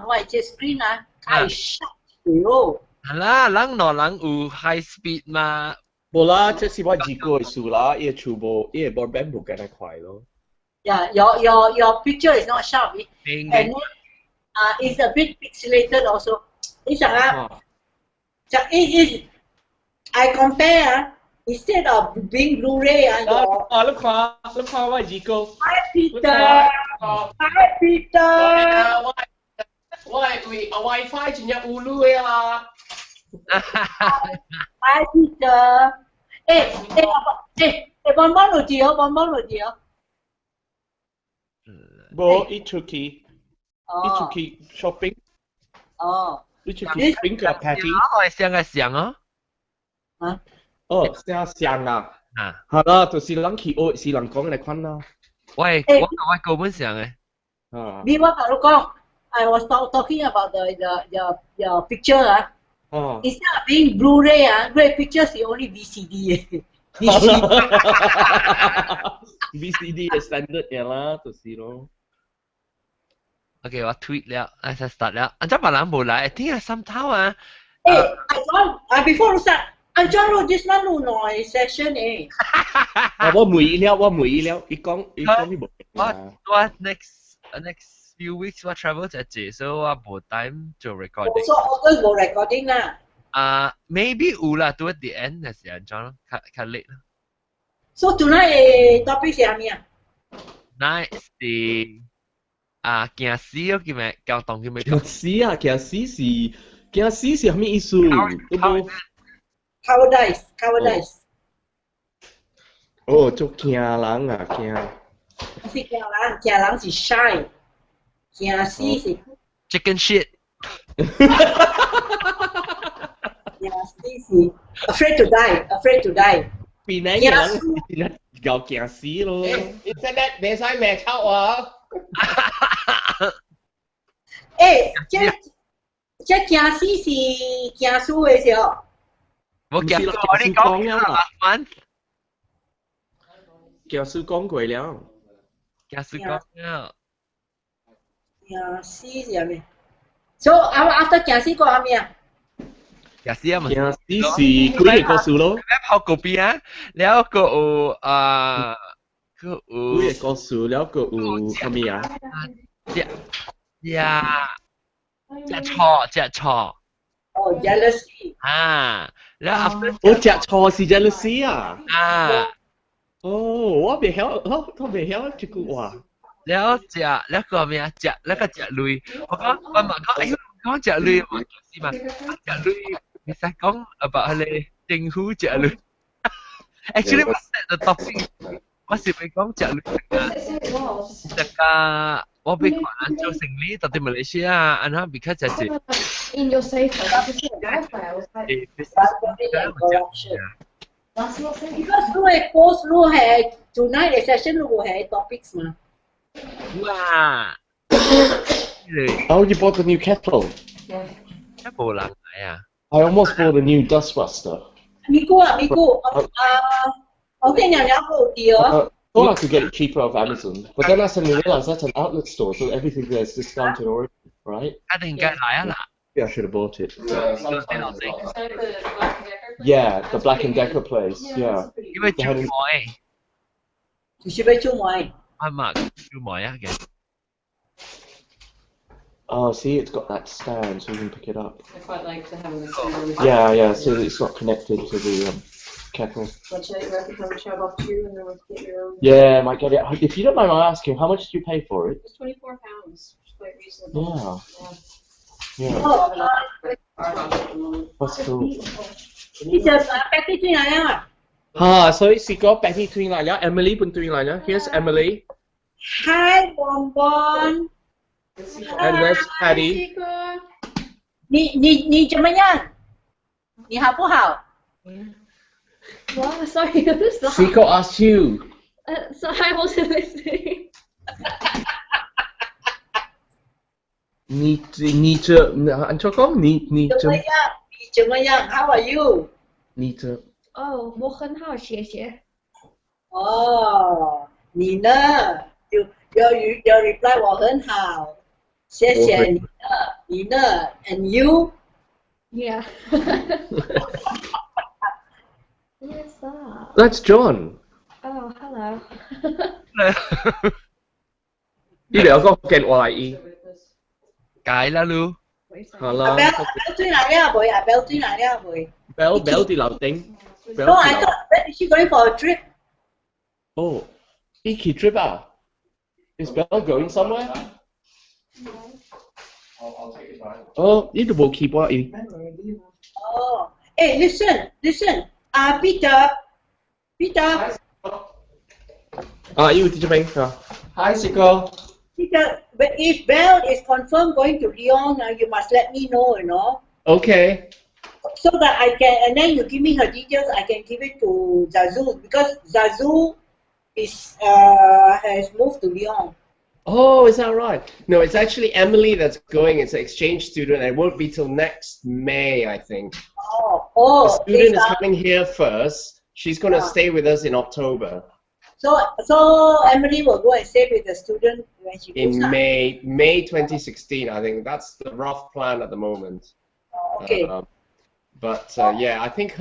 我這 screen 啊，太 sharp 了。係啦，人兩人有 high speed 嘛？無啦，這是我自個的事啦，伊的厝無，伊的 broadband 無咁快咯。 Yeah, your picture is not sharp. And then, it's a bit pixelated also. 你想啊，就 it is I compare 啊，instead of being Blu-ray 啊，your 啊，你看，你看我二個。 Hi Peter, hi Peter。我我為 WiFi 真正有鐳的啦。 Hi Peter。欸欸欸欸，幫幫落地哦，幫幫落地哦。無，伊出去，伊出去 shopping。哦。伊出去 finger patty。我係上個上哦。啊？哦，聲上啊。啊。係啦，就是人去學，是人講的款啦。喂，我我個本上嘅。啊。你我同你講，I was talking about the picture 啊。哦。 Instead of being Blu-ray 啊，Blu-ray picture 是 only VCD。 VCD 嘅 standard 嘅啦，就是咯。 OK，我 tweet 了，我 start 了。按照別人無來，聽下心頭啊。誒，I want 啊，before you start，按照你 this one 有兩個 session 誒。啊，我問伊了，我問伊了，伊講伊講伊無。我 next few weeks 我 travel 一節，所以我無 time 做 recording。所以 August 無 recording 啦。啊，maybe 有啦，到 at the end 嘅時間裝咯，較較 late 咯。 So tonight 嘅 topic 是啥物啊？ Night 是啊，驚死咯，叫咩？交當叫咩？驚死啊！驚死是驚死是啥物意思？都無。 Cowardice, cowardice。哦，做驚人啊，驚。是驚人，驚人是 shy，驚死是 chicken shit。驚死是 afraid to die, afraid to die。邊個人又驚死咯？你真係袂使罵臭啊！欸，這這驚死是驚死的時候。我驚我你講啦，阿驚死講過了。驚死講了。驚死是啥物？So after 驚死講啥物啊？驚死啊嘛！驚死是幾個故事咯？跑嗰邊啊，了個有啊，個有幾個故事，了個有啥物啊？食食食錯食錯。哦，jealousy。啊，了 after 我食錯是 jealousy 啊！啊。哦，我袂曉，我我袂曉這句話。了食了個咩啊？食那個食鐳，我講我嘛講，哎呦，講食鐳嘛，是嘛？食鐳，你使講 about 迄個政府食鐳。Actually，我 set the topic，我是欲講食鐳啊，食個我欲看人做生理，到底馬來西亞按怎比較食濟。 In your safe house, 誒 Because 你會 post 你係 tonight 的 session 你無係 topics 嘛？哇！ Oh, you bought the new kettle. Yeah. 一無人來啊！ I almost bought a new dustbuster. 咪姑啊，咪姑啊，我聽人有冇啲哦。 Thought I could get it cheaper off Amazon, but then I suddenly realized that's an outlet store, so everything there is discounted already, right? 一定該來啊啦！ Yeah, I should have bought it. Yeah, Yeah, the Black and Decker place. Yeah. 因為做媒，就是欲做媒。啊嘛，做媒啊嘅。 Oh, see, it's got that stand, so you can pick it up. I quite like to have the stand. Yeah, so it's not connected to the kettle. Which I recommend chub off too, and then we get your own. Yeah, might get it. If you don't mind my asking, how much did you pay for it? It's £24, which is quite reasonable. Yeah. Yeah, 哦， that's cool. 呢隻 Patty 轉來啊！哈，所以是個 Betty 轉來了，Emily 本轉來了。Here's Emily. Hi, Bonbon. And there's Patty. 你你你怎麼樣？你好不好？ What? Sorry, who's that? Siko asked you. So I wasn't listening. 你你這，按怎講？你你怎麼樣？你怎麼樣？How are you？你這。哦，我很好，謝謝。哦，你呢？就要要 reply 我很好，謝謝你呢。Dinner and you? Yeah. Who is that? That's John. Oh, hello. 呢兩個福建話伊。解啦嚕。係啦。阿 Bell 阿 Bell 轉來了未？阿 Bell 轉來了未？Bell Bell 佇樓頂。 No, I thought she going for a trip. Oh, 伊去 trip 啊？Is Bell going somewhere? 哦，呢度冇 keyboard 伊。哦，誒，listen, listen，啊，Peter, Peter。啊，伊有佇這邊啊。 Hi, Siko. Peter, but if Bell is confirmed going to Lyon, you must let me know. Okay. So that I can, and then you give me her details, I can give it to Zazu because Zazu is has moved to Lyon. Oh, is that right? No, it's actually Emily that's going. It's an exchange student. It won't be till next May, I think. Oh, The student is it's, coming here first. She's going to stay with us in October. So Emily will go and stay with the student when she goes. In lah. May 2016, I think. That's the rough plan at the moment. Oh, okay. But yeah, I think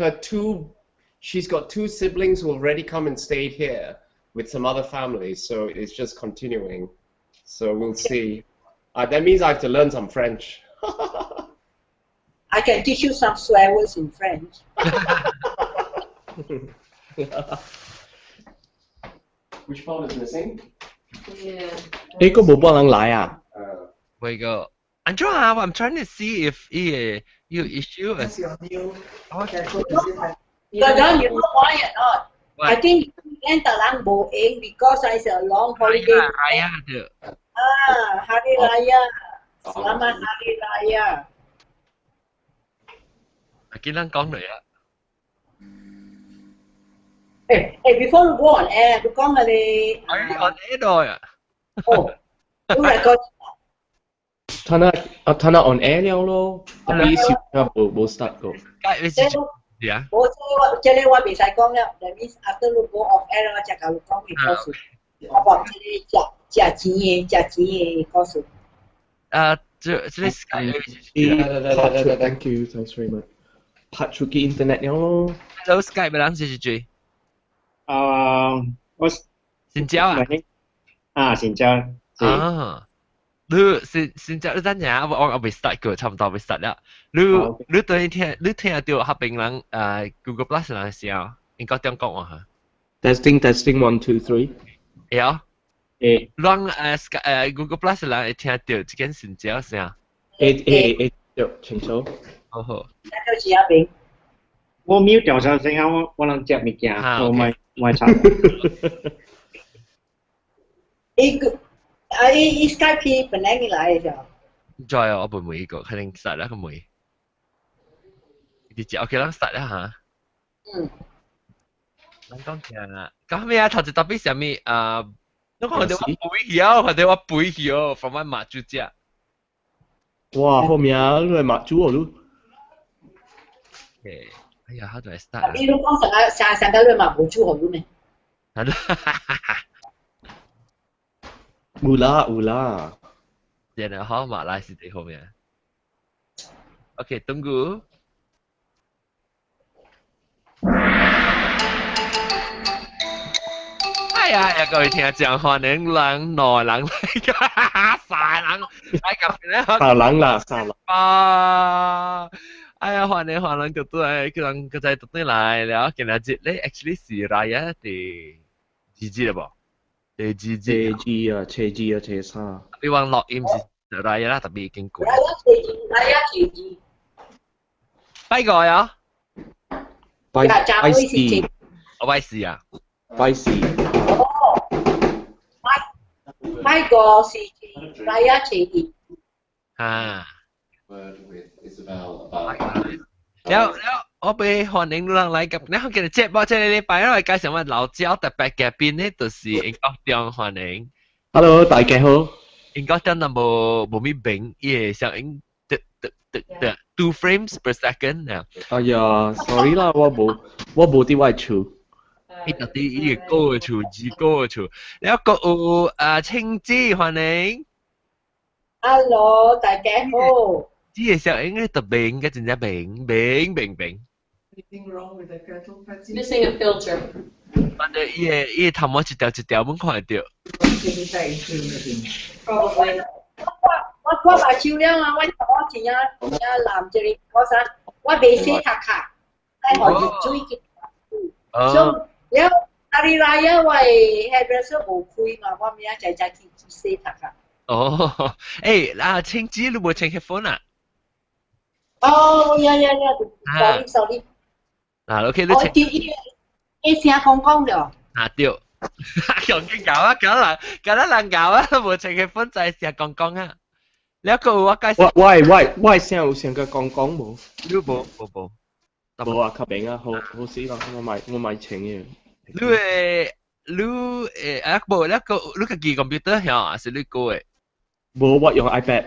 she's got two siblings who already come and stayed here with some other families, so it's just continuing. So we'll see. That means I have to learn some French. I can teach you some swear words in French. Which part is missing? Yeah. 呢個冇幫人來啊？ 喂個，安怎啊？I'm trying to see if 伊個有 issue。 But then you know why or not? I think weekend 逐人無閒 because it's a long holiday. Raya 對。 Ah, Hari Raya. Selamat Hari Raya. 啊，見咱講嚟啊。誒誒，before you go on air，你講下你。 Already on air 咗啊。哦，你嚟個。他那啊，他那 on air 了咯，特別是冇冇 start 過。你是呀？我這個我這個我袂使講了，that means after 你 go off air，我才共你講個故事。我講這個食食錢的食錢的故事。啊，這這個 Skype。 Thank you, thanks very much。拍出去 internet 了咯。 Hello Skype 人是是啊，我新椒啊？啊，新椒。啊。你新新椒你等下，我我未 start 過，差唔多未 start 啦。你你對聽你聽到合併人誒 Google Plus 人聲，應該點講話嚇？Testing testing one two three。會啊。會。咱誒誒 Google Plus 人會聽到這間新椒聲。會會會，對，清楚。好好。聽到是阿明。我 mute 掉聲聲啊，我我能食物件，我咪咪插。伊個啊伊伊 Skype 本來來的時再啊，我唔會個，肯定 start 啦個會。直接 OK 啦，start 啦嚇。嗯。咱講聽啊，講咩啊？頭一特別啥物啊？你講我背起啊，或者我背起哦，放翻馬豬食。哇，好命，你係馬豬哦，你。誒，哎呀，how do I start？你都講上個上上個月嘛無煮好你咩？係啦。有啦有啦。然後馬來是最後面。OK，tunggu。哎呀呀，各位聽眾歡迎人內人來個啥人來個咧？啥人啦？啥人？啊！哎呀，歡迎歡迎，就對，叫人個仔對來了。今日節咧，actually 是 Raya 第二節啦噃。第二節。第二啊，初二啊，初三。你話錄音是 Raya 啦，特別已經過。 Raya 初二，Raya 初二。拜個啊！拜拜四。我拜四啊。拜四。哦，拜拜個是 Raya 初二。啊。了了，我俾歡迎人來及，你好今日節目這個禮拜我介紹我老椒特別嘉賓呢，就是英國中歡迎。 Hello，大家好。英國中若無無咪明，伊會聲音得得得得 2 frames per second 啊。哎呀，sorry 啦，我無我無佇我厝。伊到底伊個高的厝，二高的厝，了閣有啊青子歡迎。Hello，大家好。呢個時候應該特別嘅，真正明明明明。 Anything wrong with the kettle, Patsy? Missing a filter. 反正伊個伊個頭毛一條一條，阮看會到。 Probably. 我我目睭了啊！我我真正真正藍一個，我啥？我袂洗頭殼，愛予熱水去。所以了，Hari Raya 我的 hairdresser 無開嘛，我明仔載才去洗頭殼。哦，欸，啊，青子你無穿 headphone 啊？哦，呀呀呀，sorry sorry。嗱，OK，你我對伊伊聲講講著。啊對，用緊搞啊，搞人搞得難搞啊，無穿 headphone 就係聲講講啊。你一個我介紹。我我我聲有成個講講無？你無無無。無啊，較平啊，好好死啦！我買穿嘅。你會你誒啊無你個你家己 computer 響還是你個嘅？無，我用 iPad。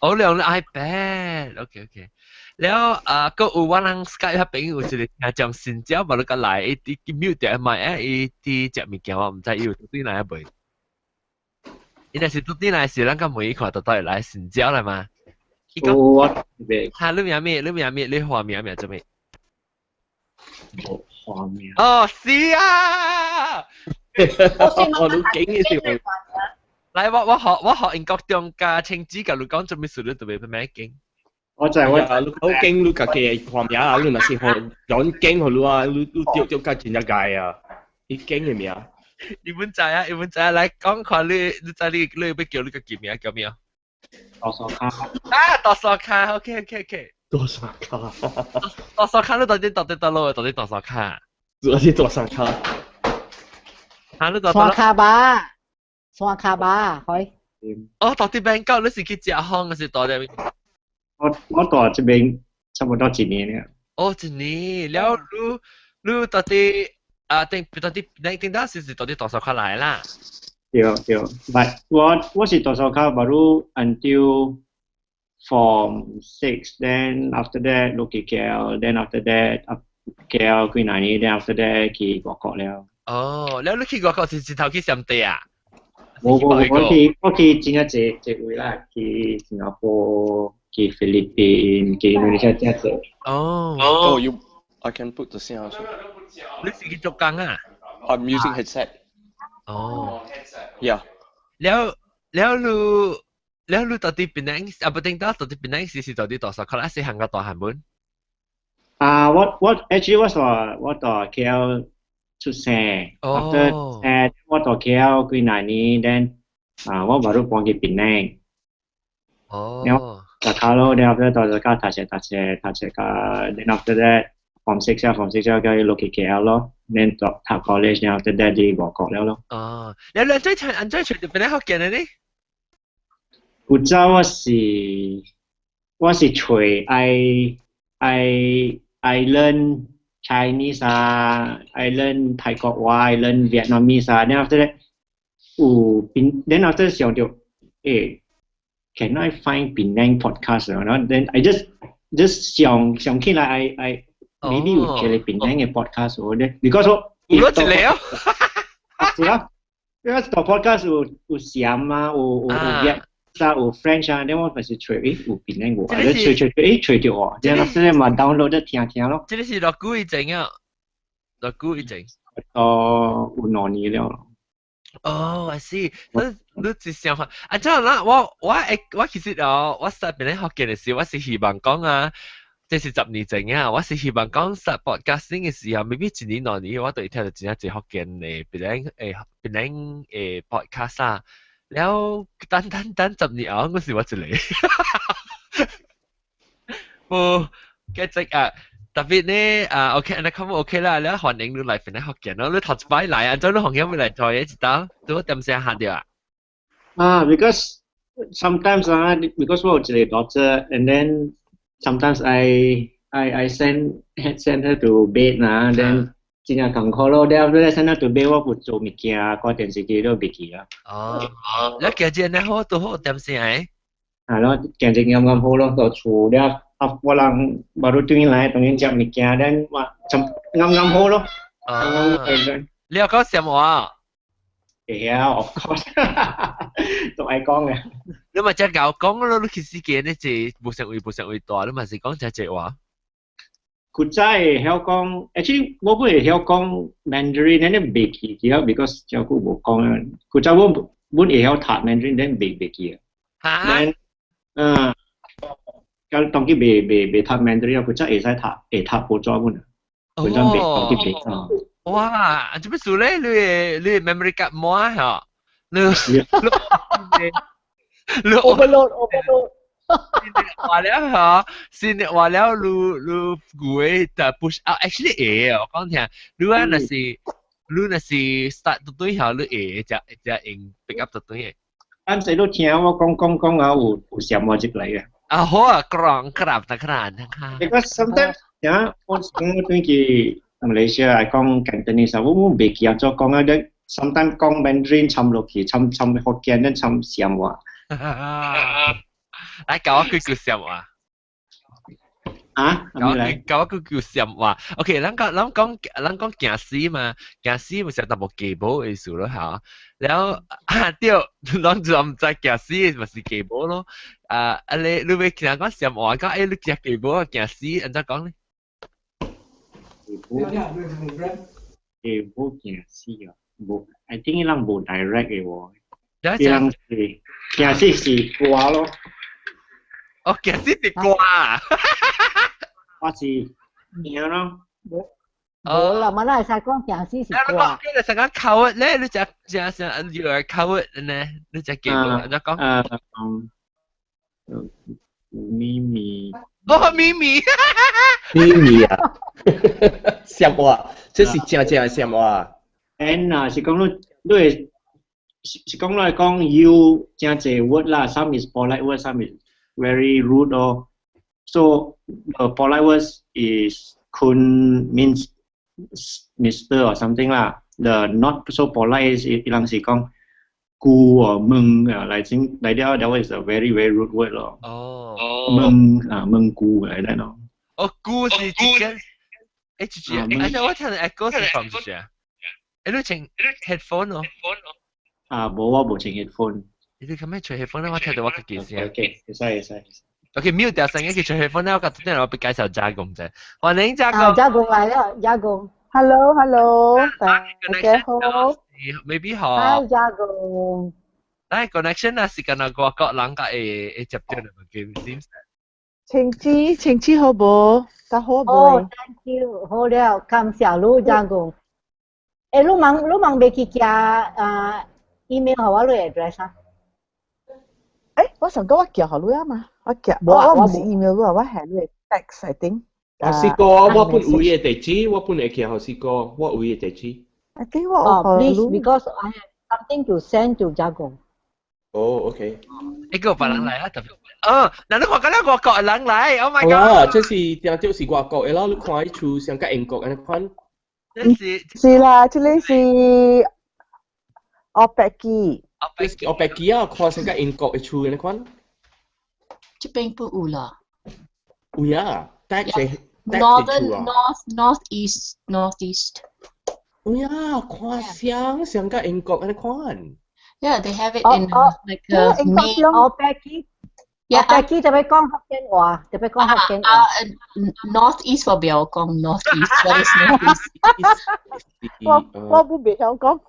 哦，你用 iPad，OK OK。了啊，閣有我人 Skype 彼邊有一個聽眾新招，無你個來，伊佇 mute 掉麥啊，伊佇食物件，我毋知伊有對來未。伊若是對來時，咱敢問伊看到底來新招來嘛？有我袂。哈，你名咩？你名咩？你花名名做咩？無花名。哦，是啊。我你勁嘅時候。來，我學英國中加青子，佮你講做咩事，你特別咩勁？我就係我，你好勁，你家己嘅花名啊，你若是學講勁予你啊，你對對較真正解啊，伊勁嘅名。你本知啊？你本知啊？來講看你，你知你欲叫你家己名叫咩？大傻卡。啊，大傻卡，OK OK OK。大傻卡。大傻卡，你到底佗落？到底大傻卡？到底大傻卡。哈，你到山卡吧，山卡吧，可以。哦，到底邊個？你是去食風還是到底？我到這邊差不多一年了。哦，一年了，你到底啊？頂到底你頂當時是到底大傻卡來啦？對對，but 我是大掃卡，baru until form six, then after that 落去 KL, then after that KL 幾年，then after that 去外國了。哦，了你去外國是一頭去暹地啊？無無，我去真正濟濟位啦，去新加坡、去菲律賓、去印度尼西亞真濟。哦。 Oh, you, I can put the 聲 also. 你是去做工啊？I'm using headset. 哦。 Yeah. 了了你了你到底檳城啊？不頂到到底檳城是到底大細，可能是行個大漢本。啊，我 actually 我佇 KL 出生，after 我佇 KL 幾年，then 啊我 baru 搬去檳城。哦。就卡咯，then after 到咗讀冊讀冊讀冊個，then after that form six 啊，form six 啊，佢落去 KL 咯，then 讀 college，then after that 去外國了咯。哦，你兩追隨，兩追隨就檳城福建的呢？古早我是揣 I learn Chinese 啊，I learn 泰國話，I learn Vietnamese 啊，then after that 有檳，then after 想著，欸，can I find Penang podcast 啊？Then I just 想想起來，I maybe 有一個檳城嘅 podcast 喎咧，because 我有攞一個哦，是啊，因為個 podcast 有暹啊，有 Viet 啊，有 French 啊，then 我咪是揣，欸，有檳城無，就揣揣揣，欸，揣著喎，然後現在嘛 download 得聽聽咯。這個是偌久以前啊？偌久以前？哦，有2年了。哦，I see。你一想法，啊，這樣啦，我會我其實哦，我實檳城福建的時，我是希望講啊，這是10年前啊，我是希望講實 podcasting 的時候，maybe 一年2年，我就會聽到真正濟福建的檳城的 podcast 啊。了等等等10年後，我是我一個。無，繼續啊！特別呢，啊，OK，那咁 OK 啦，你歡迎你來檳城福建咯，你頭一擺來啊，做你福建會來做一道，都點聲下掉啊？啊，because sometimes 啊，because 我有一個 daughter，and then sometimes I send her to bed 啦，then 真正艱苦咯，then after that send her to bed，我有做物件，看電視機都袂記啦。哦，你行這呢好都好點聲誒？係咯，行這啱啱好咯，到厝了，啊，我人 baru 轉來，當然食物件，then 我啱啱好咯。啊，你有講什麼啊？會曉，of course，都愛講嘅。你嘛只𠢕講咯，你其實見呢隻無成位無成位大，你嘛是講只隻話。古早會曉講，actually 我本會曉講 Mandarin，你袂記記啊，because 照久無講啊。古早我本會曉讀 Mandarin，你袂記啊。嚇？嗯，咁當佢袂讀 Mandarin 啊，古早會使讀會讀報紙本啊，本身袂當佢袂啊。哇！做咩事咧？你 memory card 滿嚇？你 overload overload。話了嚇，先話了，你會就 push out。Actually 會，我講聽，你啊若是你若是 start 對對下，你會只只用 pick up 對對嘅。但是你聽我講講講啊，有閃我入來嘅。啊好啊，講講得看得看。 Because sometimes 呀，我轉去馬來西亞講 Cantonese，我袂記得做講啊，你 sometimes 講 Mandarin 摻落去，摻摻福建，恁摻閃我。來教我幾句閃話。啊？教我教我幾句閃話。OK，咱講驚死嘛，驚死咪是淡薄雞母意思咯嚇。然後啊對，咱就毋知驚死咪是雞母咯。啊你欲聽講閃話，講欸你食雞母啊驚死，按怎講咧？雞母驚死啊！無，I think 伊人無 direct 嘅喎。伊人是驚死是歌咯。哦，驚死是歌啊！我是聽咯。無啦，嘛哪會使講驚死是歌。你成日 coward 咧，你食食成you are coward 呢？你食雞母按怎講？咪咪。哦，咪咪。咪咪啊！閃話，這是正正嘅閃話。 And 啊，是講你你會是講來講 you 真濟 word 啦，some is polite word, some is very rude 咯。So the polite words is 坤 means Mr or something 啦。The not so polite is 伊人是講姑 or 問啊，來先來了，that one is a very very rude word 咯。哦。問啊問姑來來咯。哦，姑是這個，欸，這這，而且我聽到 echo 是 from 這隻，欸，你穿 headphone 哦？啊，無我無穿 headphone。你咁樣除 headphone 咧，我聽到我自己聲。 OK，會使會使。 OK，mute 掉聲，去除 headphone 咧，我覺得我俾介紹加工啫。歡迎加工。啊，加工來了，加工。 Hello，Hello，大家好。 Maybe 好。 Hi，加工。但係 connection 啊，是敢若外國人較會會接到的物件，晴子，晴子好無？較好無？哦，thank you，好了，感謝你加工。欸，你茫欲去寄啊 email 予我你 address 啊？欸，我上個我寄予你啊嘛，我寄，我毋是 email 你啊，我係你 text I think。啊，四哥，我本有伊的地址，我本會寄予四哥，我有伊的地址。 I think 我哦，please because I have something to send to 加工。哦，OK。一個別人來啊，特別。哦，嗱你看緊咧外國人來，Oh my 好啦， god！這是定就是外國的咯，你看伊厝像佮英國按呢款。這是是啦，這個是烏白機。這是烏白機啊，看像佮英國的厝按呢款。這邊不有啦。有啊，大隻 Northern North Northeast Northeast。有啊，看像像佮英國按呢款。 Yeah, they have it in like a May. 烏白機。 Yeah, 烏白機特別講福建話，特別講福建話。啊，Northeast 我不要講 Northeast. What is Northeast? 我不袂曉講。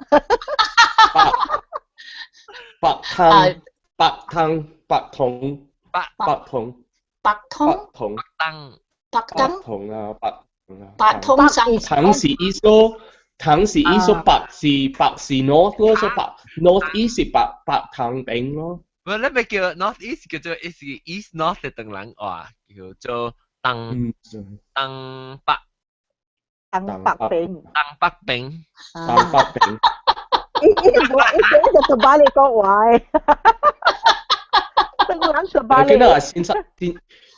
白湯白湯白通白白通白通白通燈白白通啊白白通山糖是意思，糖是意思，白是 north 咯，所以白 north east 是白白糖餅咯。唔，你咪叫 North East 叫做 East East North 嘅唐人話，叫做東東北東北餅，東北餅，東北餅。伊伊無伊伊就特巴你講話的，唐人特巴記得啊，先生先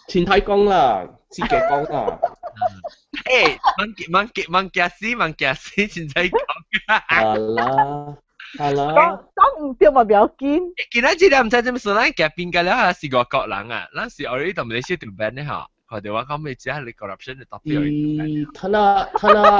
前太講啦，自己講啦。誒，問問問驚死，問驚死，現在講。係啦，係啦。講講毋對嘛，不要緊。今仔日毋知怎麼說，咱夾邊個了是外國人啊，咱是 already 同馬來西亞條 ban 的吼，看到我講咩只係你 corruption 的 topic。咦，他那他那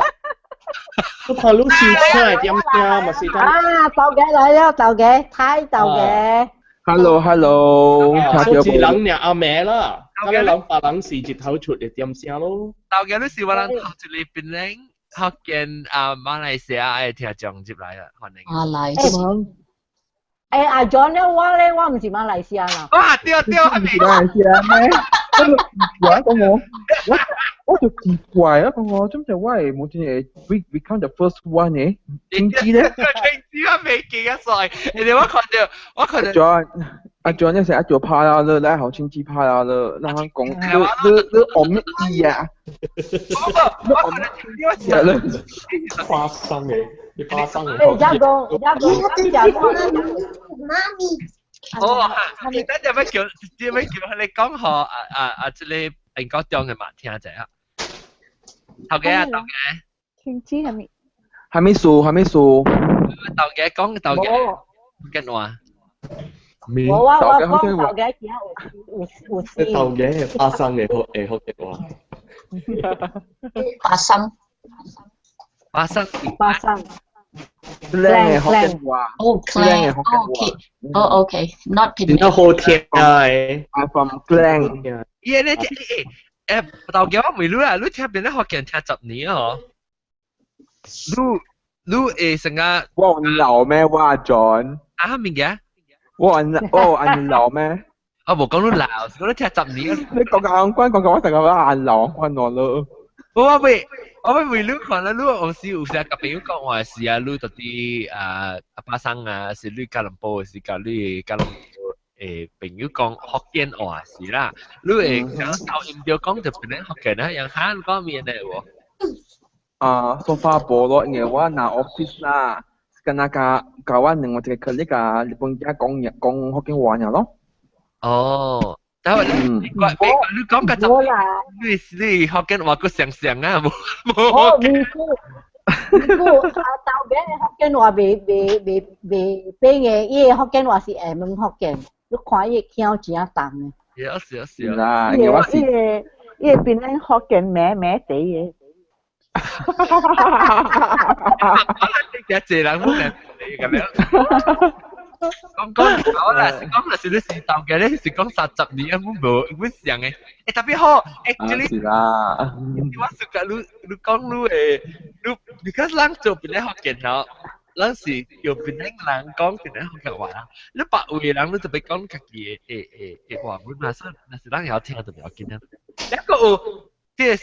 我看你收聲點聲嘛是得。啊，豆嘅來了，豆嘅，太豆嘅。 Hello hello，數字人爾阿妹啦，咁人別人是日頭出嘅點聲咯。豆嘅你是我人頭一個檳城福建啊馬來西亞嘅聽眾入來啦，歡迎。馬來西亞。誒，阿 John 咧，我咧，我唔是馬來西亞啦。哇，對對，係咪？馬來西亞咩？我講我我就奇怪啊，講我怎就我係冇真係 we become the first one 嘅，點知咧？點知我未記得晒，你哋我看到我看到。 John，阿 John 那時阿做拍啦，你來好親戚拍啦，你讓他講，你你你我咩意啊？我我看到你花生嘅，你花生嘅。誒，一個一個一個。媽咪。哦，你等陣要叫，點樣叫你講學啊啊啊！這個英國中嘅嘛，聽者啊。頭家啊，頭家。聽知係咪？還沒數，還沒數。頭家講頭家，跟話。我我我講頭家其他有有有。頭家係花生嘅學會學嘅話。花生。花生。花生。靚嘅福建話。哦，靚嘅福建話。哦，OK，not 真係好聽啊！I'm from Klang。耶，你誒誒，頭家我問你啦，你聽邊個福建聽10年哦？你你會成個？我有老咩？我阿 John。啊，咩嘅？我我有按老咩？我無講你老，是講你聽十年。你講講關講講我成個按老關我咯。我未。我要問你看啦，你往時有時甲朋友講話是啊，你到底啊阿巴生啊，是你吉隆坡，是甲你吉隆坡誒朋友講福建話是啦，你會講頭音調講就變成福建啊，樣哈你講面嘅喎。啊，so far 無咯，因為我若 office 啦，跟那甲甲我另外一個 colleague 啊，日本仔講講福建話爾咯。哦。但係你你講個就你你福建話個上上啊，無無。哦，唔過唔過，啊，豆嘅福建話袂袂袂袂變嘅，伊個福建話是廈門福建，你看伊個腔真重嘅。是啊是啊。啦，因為我是伊個伊個變成福建名名地嘅。哈哈哈哈哈！一濟人冇人你咁樣。講講我啦，是講啦，是你是當嘅咧，是講30年啊，冇無冇上嘅。誒特別好，誒這裡是啦。我是講你你講你誒，你 because 人做檳城福建吼，咱是用檳城人講檳城福建話啦。你別位人你特別講家己的的的話，阮若是若是咱會曉聽就袂要緊啊。一個有，這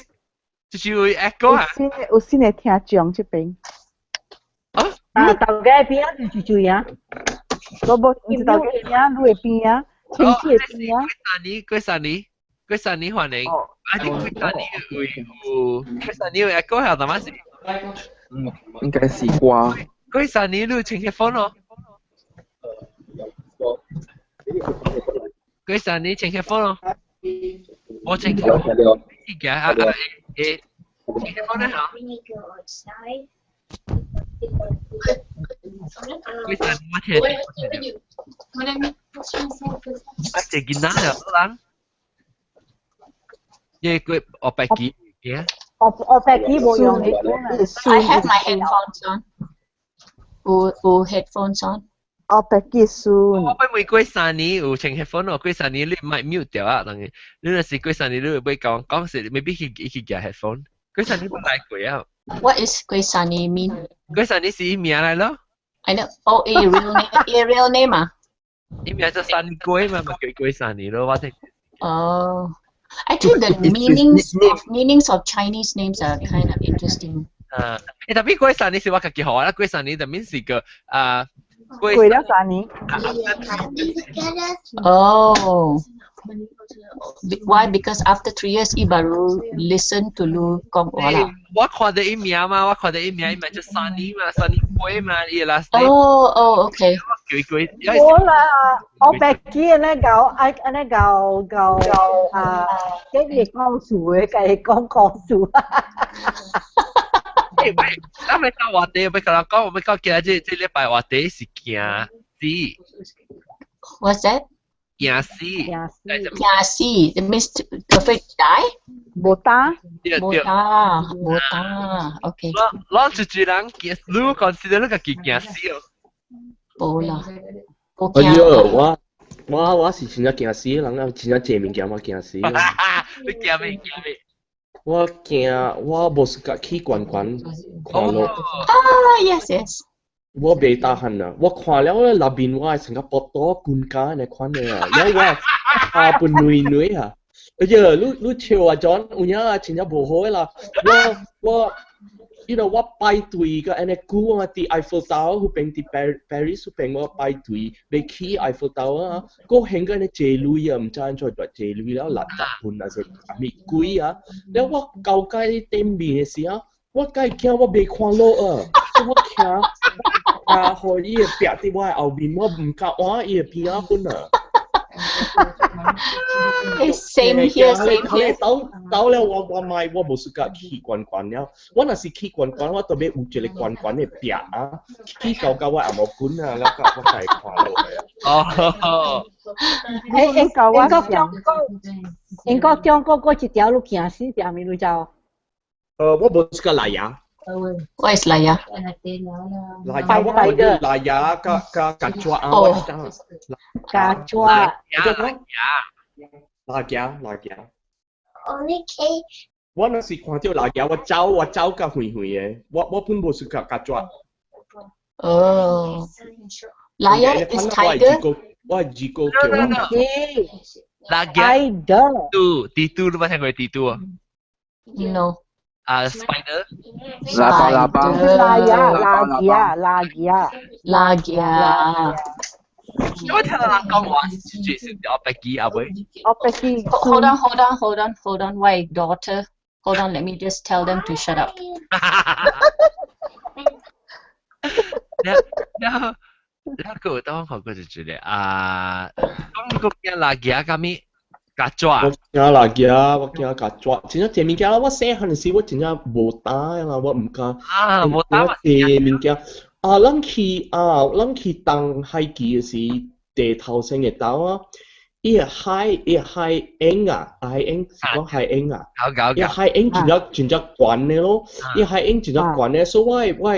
就是有 echo 啊。有新的有新的聽眾這邊。啊？啊，大家邊啊就就啊。我無毋是大家邊啊，你的邊啊，親戚的邊啊。過三年，過三年，過三年歡迎。啊，你過三年有有過三年有 echo 係淡仔是？嗯，應該是啩。過三年你有穿 headphone 咯？過三年穿 headphone 咯？我穿 headphone。你嘅啊啊誒，穿 headphone 咧嚇？過三年我聽。啊，這囡仔了，人。因為佢學白機嘅。學學白機無用 I have my headphones on. 有有 headphones on。學白機孫。我每過三年有穿 headphone 咯，過三年你莫 mute 掉啊，當然，你若是過三年你會欲講講是，maybe 去去夾 headphone。過三年不來過啊。 What is 過三年 mean？過三年是伊名來咯。 I know. Oh, a real name, a real name 啊？伊名叫三過嘛，咪叫過三年咯，我聽。 Oh. Actually, the meanings of Chinese names are kind of interesting. 啊，誒，特別過三年是我家己學啦，過三年就免是個啊，過了三年。 Oh. Why? Because after 3 years, 伊 baru listen to 你講話啦。我看到伊名嘛，我看到伊名，伊名叫三年嘛，三年過嘛，伊 last name。 Oh, okay. 叫伊過。無啦，我白記按呢搞，按按呢搞搞啊，這個講數的，家己講故事。喂，咱欲講話題，欲共人講，欲講今日這這禮拜話題是驚死。 What's that? 驚死。驚死。驚死，that means afraid to die。無膽。無膽，無膽，OK。我攞一人驚，你 consider 你家己驚死哦？無啦，無哎驚。喲，我是真正驚死人啊，真正濟物件我驚死。你驚咩？驚咩？我驚，我無是甲去懸懸看落。啊，yes。我袂 tahan 啊！我看了咧，內面我會成個腹肚滾家呢款的啊，了我下半軟軟啊！哎呀，你笑啊，John，有影啊，真正無好的啦！我，我排隊個按呢久啊，佇 Eiffel Tower 彼邊佇 Paris 彼邊我排隊欲去 Eiffel Tower 啊，閣還個按呢坐鐳啊，毋知按怎就坐鐳了60分還是啥物鬼啊？了我到界頂面的時候，我該驚我袂看落啊，我徛啊，予伊會壁佇我的後面，我毋敢倚伊的邊仔本啊。 Same here, same here. 到到了我買我無 suka 去懸懸了，我若是去懸懸，我特別有一個懸懸的壁啊，去到到我也無滾啊，了個我才會看落來啊。哦，欸，英國中國嗰一條路驚死，條面路走。我無 suka 拉牙。 What is 拉牙？拉牙我看到拉牙佮佮曱甴啊，我講。曱甴。拉牙拉牙。我若是看到拉牙，我走較遠遠的，我本無 suka 曱甴。哦，拉牙 is tiger。我二哥叫我。拉牙。蜘蜘蛛，你捌聽過蜘蛛啊？No。啊，spider。喇叭喇叭。拉牙拉牙拉牙拉牙。因為聽到人講話，就是我白記阿妹。我白記。 Hold on, hold on, hold on, hold on. My daughter. Hold on, let me just tell them to shut up. 了了了，個當學過就覺得啊，講個驚拉牙甲咪曱甴。我驚拉牙，我驚曱甴。真正濟物件，我細漢時我真正無膽啦，我毋敢。啊，無膽我濟物件啊，咱去東海記的時，地頭先的島啊，伊個海鷹啊，海鷹是講海鷹啊，伊個海鷹真正真正懸的咯，伊個海鷹真正懸的，所以我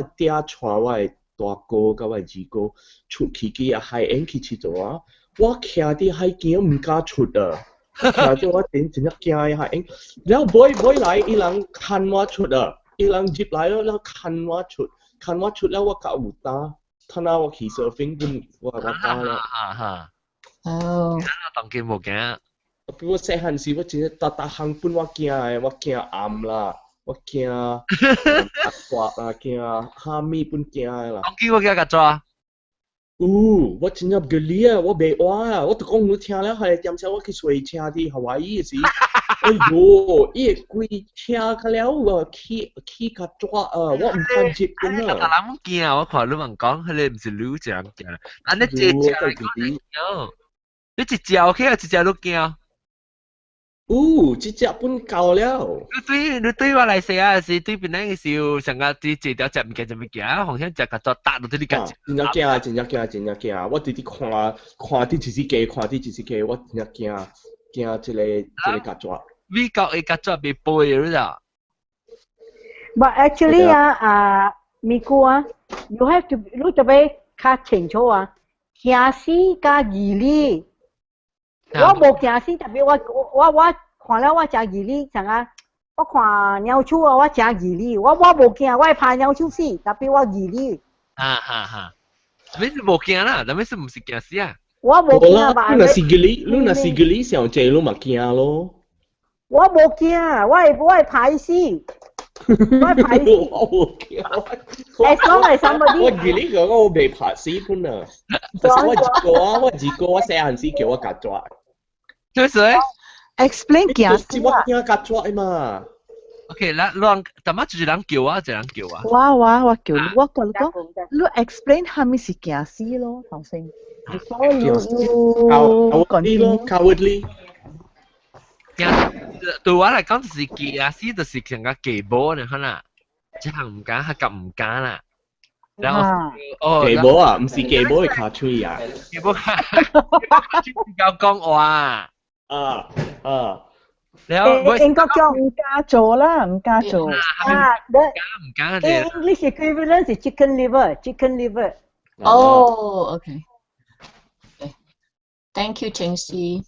的爹帶我的大哥佮我的二哥出去去個海鷹去𨑨迌啊，我徛佇海邊毋敢出啊，徛佇我頂真正驚個海鷹，了尾尾來伊人牽我出啊，伊人入來了了牽我出，牽我出了我較有膽，趁啊我去 surfing 本我敢了。哦。當今無驚。我細漢時我真正逐逐項本我驚的，我驚暗啦，我驚曱甴啦，驚蝦米本驚的啦。當今我驚曱甴。有，我真正吉利啊！我袂活啊！我就講你聽了，彼個點聲我去坐車佇夏威夷的時，哎喲，伊會規車較了啊，起起較紙啊，我毋敢入本啊。人驚，我看你問講，彼個毋是你一人驚，啊你一隻來講，你一隻 OK 啊，一隻都驚。有，這隻本夠了。你對我來說啊，是對邊個時候，上個對這條食物件就物件，好像食較做打到這裡感覺。真正驚，真正驚，真正驚！我直直看，看佇一隻雞，看佇一隻雞，我真正驚，驚這個曱甴。美國的曱甴袂飛的，你知？ But actually 啊啊，美國啊，you have to 你特別較清楚啊，驚死佮義理。我無驚死，特別我看了我誠義理，像啊，我看貓鼠啊，我誠義理，我無驚，我會拍貓鼠死，特別我義理。哈哈哈，啥物是無驚啦？啥物是毋是驚死啊？我無驚吧？你若是義理，你若是義理上濟，你嘛驚咯。我無驚，我會拍死。我會拍死。我無驚。 As long as somebody 我義理講我袂拍死本啊。但是我一個啊，我二哥我細漢時叫我曱甴。做啥？Explain 驚死我驚曱甴嘛。 OK，咱咱淡仔就是人叫我，一人叫我。我叫你，我甲你講，你 explain 啥物是驚死咯，頭先。Before you cowardly 咯，cowardly。驚對我來講就是驚死，就是成個雞毛呢，可能這項毋敢，較毋敢啦。然後哦，雞母啊，毋是雞母的跤喙啊，雞母跤，較講話啊啊，然後應該叫毋敢做啦，毋敢做。啊，唔敢 the English equivalent is chicken liver, chicken liver. Oh, okay. Thank you, Cheng Si.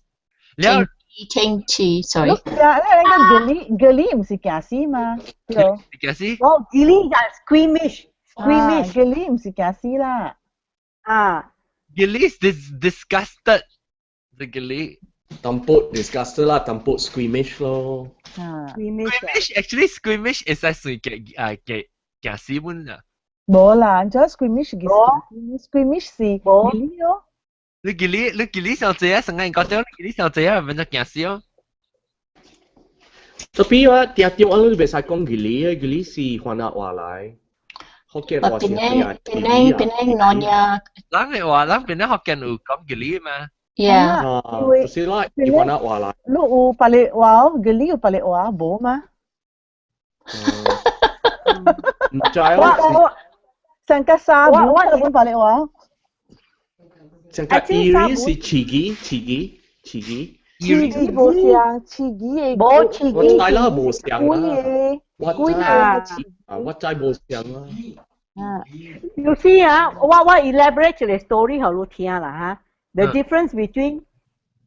了 Cheng Chi, sorry. 你你個 geli geli 毋是驚死嘛？對。驚死？哦，geli 就 squeamish, squeamish. Geli 毋是驚死啦。啊。 Geli is disgusted. The geli. 淡薄 disgusted 啦，淡薄 squeamish 咯。啊。 Squeamish actually squeamish 會使算嘅啊嘅驚死本啊。無啦，就 squeamish 嘅 squeamish 是 geli 咯。你 geli 你 geli 上濟啊，成個人講到你 geli 上濟啊，變做驚死哦。特別我定定我都袂使講 geli 啊，geli 是番仔話來，福建話是 Penang Penang Penang Nonya。人嘅話，人檳城福建有講 geli 嘛？ Yeah。啊，就是啦，是番仔話來。你有別个話哦，geli 有別个話無嗎？毋知我。我上個沙我我本別个話。上個伊是飼雞，飼雞，飼雞。飼雞無像，飼雞的。無飼雞。我知啦，無像啦。我知啊，我知無像啦。啊，You see 啊，我我 elaborate 一個 story 予你聽啦嚇。The difference between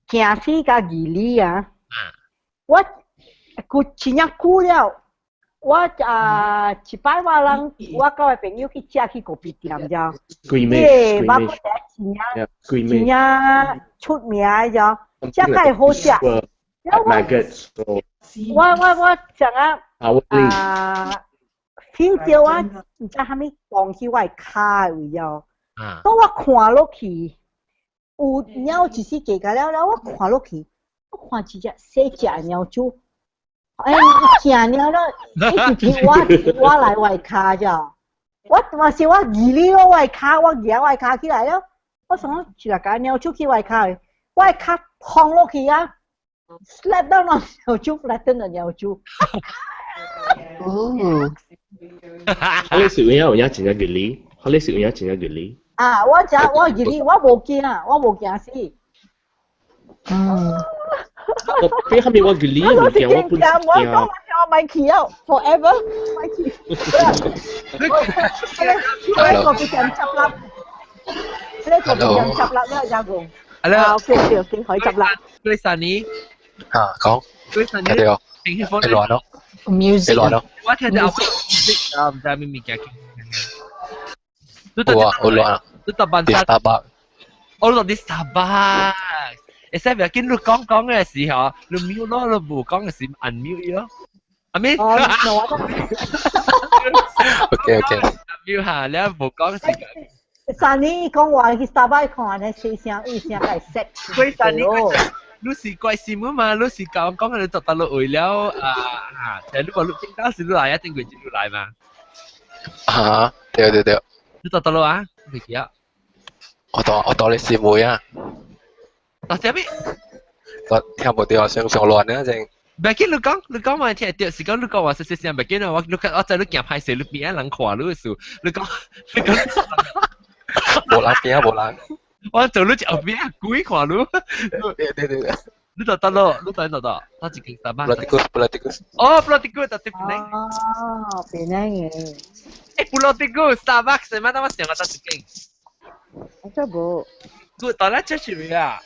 驚死佮 geli 啊，我佢真正久了，我啊一擺我人我佮我朋友去食去咖啡店，知？這個肉骨茶真正真正出名的，知？食較好食。我我我想啊啊，聽到我毋知啥物撞去我的跤位哦，當我看落去，有鳥一時過了了，我看落去，我看一隻細隻的貓鼠，哎，食了了，一直我我來我的跤啫，我嘛是我貳了我的跤，我舉我的跤起來了，我想講一個貓鼠去我的跤，我的跤碰落去啊，slap 到那貓鼠，flatten 的貓鼠。哦。你是有影有影真正 geli，你是有影真正 geli。啊！我食我 geli，我無驚，我無驚死。嗯。我比後面我 geli 物件，我本我講我咪去啊，forever 咪去。我個別人執笠，呢個別人執笠咧，有個。啊，OK OK OK，可以執笠。對 Sunny。啊，講。對 Sunny。聽到。你亂咯。 Music。你亂咯。我聽到 music 啊，毋知咩物件。有啊，有亂啊。你搭班 Starbucks。我落啲 Starbucks。會使袂要緊，你講講嘅時候，你 mute 咯，你無講嘅時 unmute 咯。阿咪？哦， OK OK。 mute 下，你無講時間。上年講話去 Starbucks 看咧，細聲一聲來 set。佢上年你是怪新聞嘛？你是講講你就到落為了啊啊！但你話你正當時你來啊，正規就來嘛。啊，對對對。你到倒落啊？未記啊？我當我當你師妹啊。到啥物？我聽無到，上上亂啊正。袂緊，你講你講嘛聽到，是講你講話細細聲，袂緊啊！我你我知你驚歹勢，你邊仔人看你的事，你講你講。無人邊啊，無人。我做你一後邊鬼看你。對對對對。你就得咯，你就得得，得一間大 Pulau Tikus, Pulau Tikus。哦，Pulau Tikus 就檳城。哦，檳城嘅。誒，Pulau Tikus Starbucks，你媽我上個得一間。我真無。佢到咧出去未啊？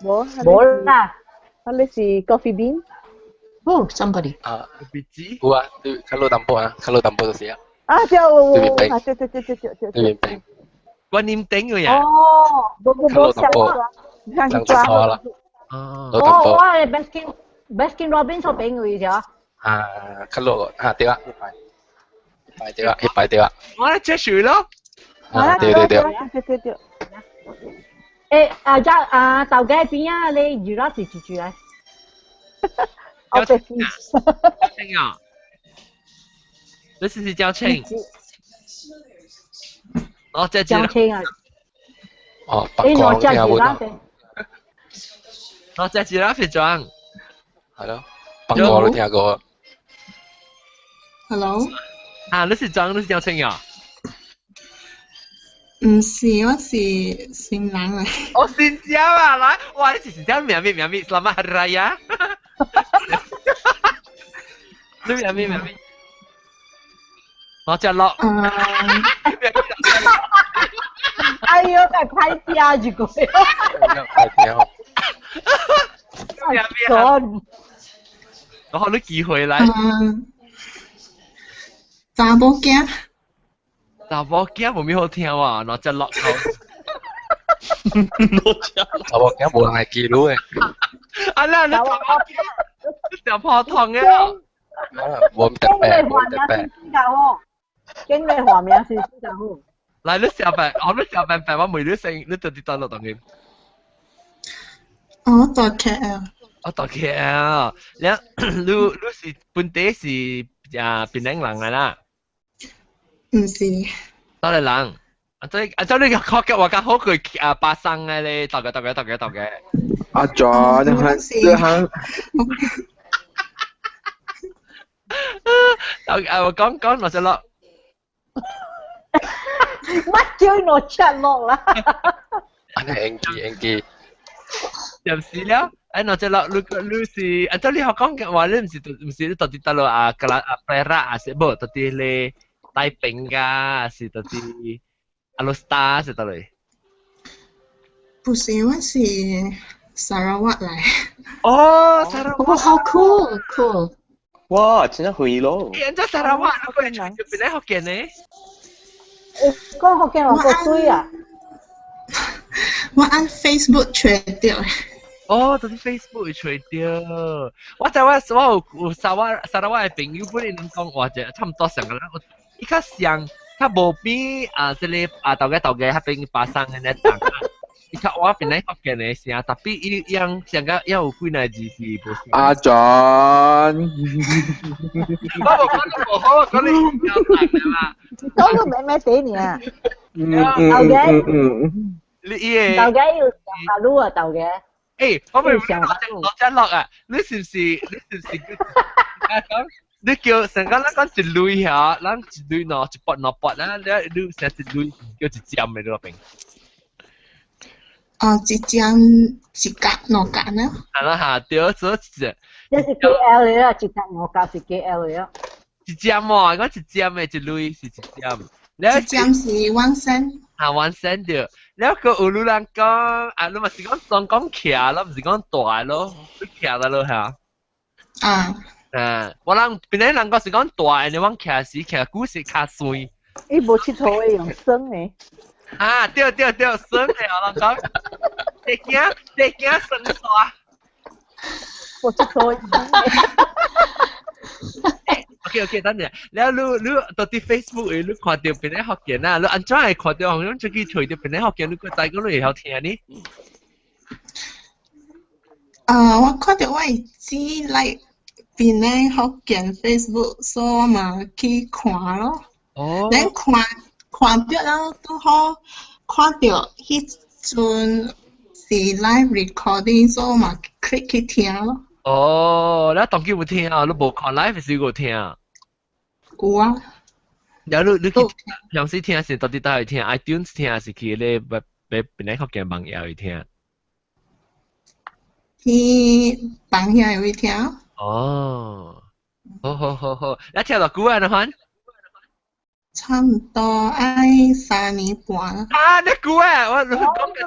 無。無啦。我你是 Coffee Bean？哦，somebody。啊。別子。有啊，對，卡路淡薄啊，卡路淡薄就是啊。啊，對，有有，啊，對對對對對對。對面邊。觀音頂嘅呀。哦，無無無，上上錯啦。哦。我我係 Baskin Baskin Robbins 所俾佢啫。啊，卡路啊，對啊，一排對啊，一排對啊。我咧出去咯。啊，對對對。對對對。誒，啊，只啊，豆街邊啊，你魚啦是住住咧？我聽啊！你試試交清。哦，這交清啊！哦，白光聽下冇。哦，這是啦，肥裝。係咯，白光都聽過。 Hello。啊，你是裝，你是交清啊？唔是，我是新人嚟。哦，新疆啊，來，哇，你是新疆名咩名咩？Selamat Hari Raya。你名咩名咩？我只落。哎呦，佢歹聽一個。歹聽。名咩啊？我好你機會來。查某囝。查某囝無咩好聽喎，攞只落頭。查某囝無人會記錄的。啊啦，你查某囝，你上破糖嘅。無特別，無特別。經你畫面是先好。來，你上辦，我你上辦辦，我問你先，你到底到落當嘅？我到 KL。我到 KL，你你是本地是啊檳城人嚟啦？唔是。倒嚟人，啊這啊這你個確嘅話較好過啊巴生嘅咧，大嘅大嘅大嘅大嘅。阿 John，你看，你看。啊我講講落就落。乜叫落出落啦？安尼應記應記。入是了，哎，落就落，你你是啊？這你學講嘅話，你唔是唔是你到底得落啊？格拉啊，皮拉啊，是無到底咧帶兵噶，是到底阿羅斯達是到底？不是，我是砂拉越來。哦，砂拉越。哇，好 cool cool！哇，真係遠咯！欸，按怎砂拉越，你過來就變來福建呢？講福建話夠水啊！我按 Facebook 揣著。哦，就是 Facebook 會揣著。我知我我有有砂拉砂拉越的朋友，本來攏講話者差毋多上個啦，伊較像較無比啊，這個啊，頭家頭家彼邊巴生的那檔。伊較我本來福建的聲，特別伊樣上個猶有幾若字是無。阿 John，我無講得無好，我講你較難的嘛。講到咩咩地呢？嗯嗯嗯。你伊個豆家要上下路啊，豆家。欸，我咪落只落啊！你是毋是？你是毋是？講你叫成個咱講一類嚇，咱一類喏，一撥兩撥啦，你你成一類叫一針的你邊。哦，一針一格兩格呢？係啦嚇，對，所以一隻。這是 KL 的啊，一格兩格是 KL 的啊。一針喎，講一針的一類是一針。一針是 one cent。啊，one cent 對。了個有女人講，啊，你嘛是講當講徛咯，毋是講大咯，你徛得咯嚇。啊。啊，我人本來人講是講大，你往徛時徛久是較碎。伊無佚佗的用算的。啊，對對對，算的我人講，得驚得驚算煞。無佚佗的算的。 OK OK，等陣，了你你到底 Facebook 你看到邊個福建啊？你按怎會看到？好像出去揣到邊個福建？你閣知講你會曉聽呢？啊，我看到我的姊 like 檳城福建 Facebook，所以我嘛去看咯。哦。咱看看著了，拄好看著彼陣是 live recording，所以我嘛 click 去聽咯。哦，你當機有聽啊？你無看 live 時有聽啊？有啊。然後你你去平時聽是到底佗去聽？iTunes 聽是去咧邊邊邊個福建網頁去聽？去網頁去聽。哦，好好好好，你聽偌久啊？你看？差毋多愛3年半啦。啊，你久啊！我講緊這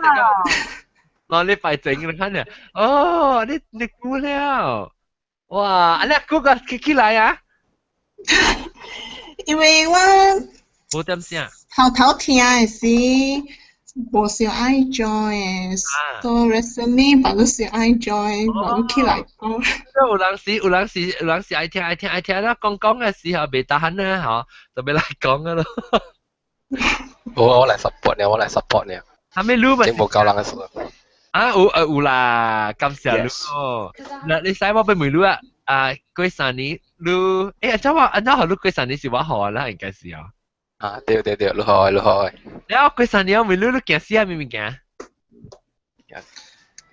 個。2禮拜前你看咧，哦，你你久了，哇！啊，你久個起起來啊？因為我無點聲。頭頭聽的時無想愛 join 的，so recently 嘛都想愛 join，嘛都起來講。有人時有人時有人時愛聽愛聽愛聽啦，講講的時候袂得閒啦，吼，就欲來講啊咯。我來 support 你，我來 support 你。還沒錄嘛？真無夠人的事。啊有啊有啦，感謝你哦。嗱，你使我欲問你啊？啊，過三年你，欸，按怎我按怎予你過三年是我予啦，應該是哦。啊，對對對，你好你好。了過三年我問你，你行啥物物件？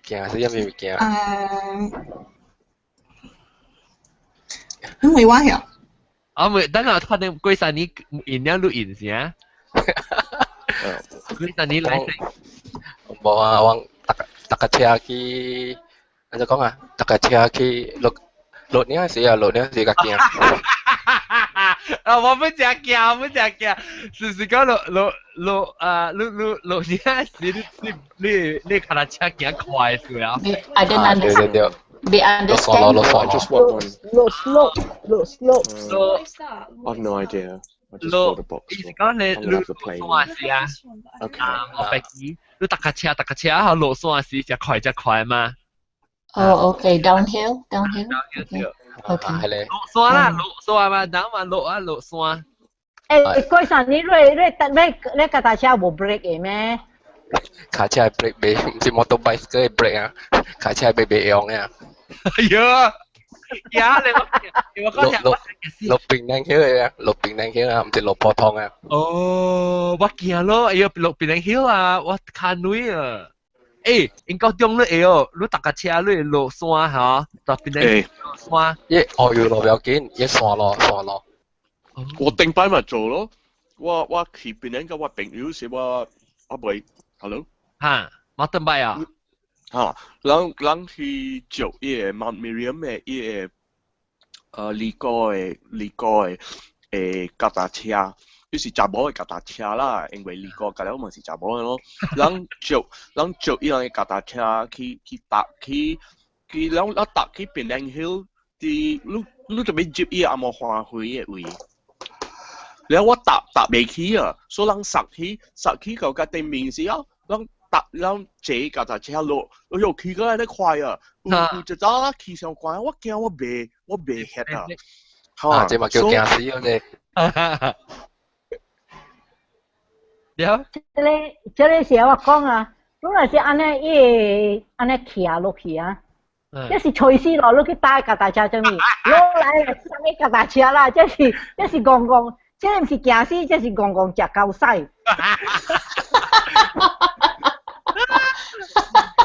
行啥物物件？你問我曉？啊，未，等下確定過三年印了你印啥？你等你來先。無啊，我搭搭架車去，按怎講啊？搭架車去落落領時啊，落領時較驚。啊！我不食驚，我不食驚，是是講落落落啊，落落落領時，你你你你腳踏車行快是啊？I don't understand. 對對對。 They understand. I just want one. 落 slope，落 slope。 I've no idea. I just bought a box. 伊是講你 I'm gonna have to play. 落山時啊， Okay. 啊，我飛機，你搭架車搭架車啊，落山時誠快誠快嘛。 Oh, okay. Downhill, downhill. Okay. Okay. 係咧。落山啦，落山嘛，等嘛落啊落山。誒，郭生，你你你你你腳踏車無 brake 的咩？卡車 brake 袂，毋是 motorbike 個 brake 啊，卡車袂袂用啊。哎呀，呀你我我講落落平頂橋嘅啊，落平頂橋啊，毋是落坡塘啊。哦，我驚咯，哎呀，落平頂橋啊，我卡女啊。誒，英國中你會哦，你搭架車你落山嚇，搭平頂山。伊哦要落不要緊，伊山路山路。我頂擺咪做咯，我我去平頂個我朋友是我阿妹，hello。嚇，mountain bike 啊？嚇，人人去做伊個 Mount Miriam 的伊個離高的離高的誒腳踏車，就是查某的腳踏車啦，因為離高甲了嘛是查某的咯。人做人做伊人的腳踏車去去搭去去了了搭去 Penang Hill，佇你你準備接伊個紅毛花卉的位。了我搭搭袂起啊，所以人塞去塞去到甲頂面時候，人搭人坐腳踏車落，哎喲，起個來咧快啊！有有一早起上懸，我驚我袂我袂歇啊！啊，這嘛叫驚死嗰隻。了。這個這個是我講啊，你若是按呢，伊會按呢徛落去啊。這是隨時咯，你去搭腳踏車啥物，落來就上個腳踏車啦，這是這是戇戇，這毋是驚死，這是戇戇食狗屎。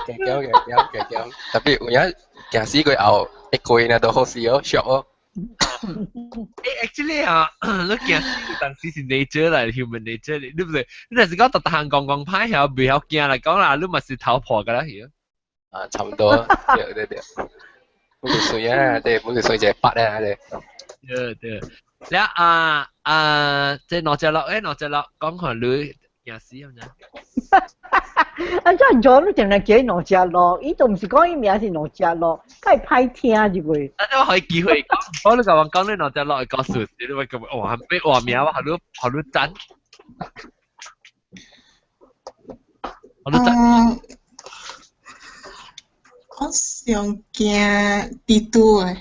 驚驚驚驚驚，特別有影驚死過後，一過呢都好事哦，俗哦。誒，actually 啊，你驚死有當時是 nature 嚟，human nature 嚟，對不對？你若是講逐逐項戇戇歹曉，袂曉驚來講啦，你嘛是頭破㗎啦，曉。啊，差不多，對對對。本就水啊，對，本就水一個筆啊，對。對對。了啊啊，這兩隻鹿，誒，兩隻鹿，講看你驚死咁樣。啊，這 John 你定定叫伊兩隻鹿，伊都毋是講伊名是兩隻鹿，較會歹聽一個。啊，我可以機會講，我你甲我講你兩隻鹿的故事，你會咁哇，俾畫名我，好你好你讚。好你讚。我上驚蜘蛛的。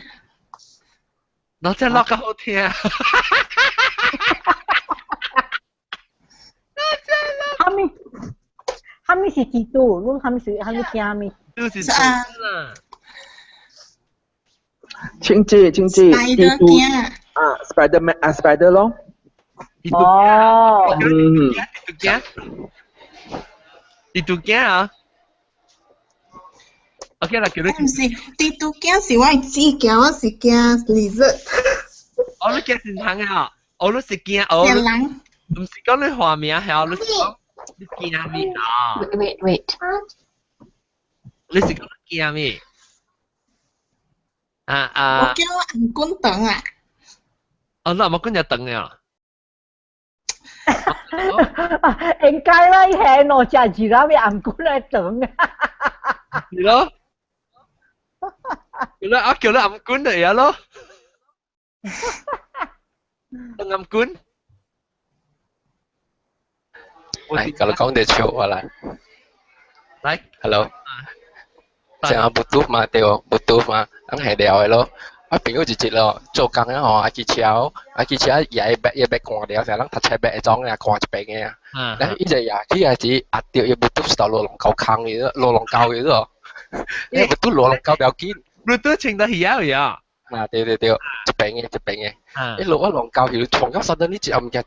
兩隻鹿較好聽。哈物？哈物是蜘蛛？你哈物是哈物驚哈物？蜘蛛是啦。清姐，清姐，蜘蛛啊，Spiderman 啊，Spider 咯。哦。嗯。蜘蛛驚？蜘蛛驚啊？OK 啦，叫你。毋是，蜘蛛驚是我姊驚，我是驚 lizard。哦，你驚是人啊？哦，你是驚哦？驚人。毋是講你畫名係，你是講你驚咩啊？Wait, wait。你是講驚咩？啊啊！我驚我紅棍長啊！哦，你紅棍就長啊？應該啦，伊係兩隻字啦，咪紅棍來長啊！是咯。叫你啊，叫你紅棍就會咯。紅棍。來，kalau講就笑我啦。來，hello。成日 Bluetooth 嘛，對，Bluetooth 嘛，人係聊的咯。我朋友一日咯，做工啊吼，愛去車，愛去車，伊會捌伊捌關掉，成人讀冊捌會裝啊，關一邊的啊。然後伊就也去啊是壓著伊 Bluetooth 到落龍溝坑去，落龍溝去咯。伊 Bluetooth 落龍溝不要緊。 Bluetooth 穿到耳去啊？啊，對對對，一邊的一邊的。伊落啊龍溝去，撞到實在你一個物件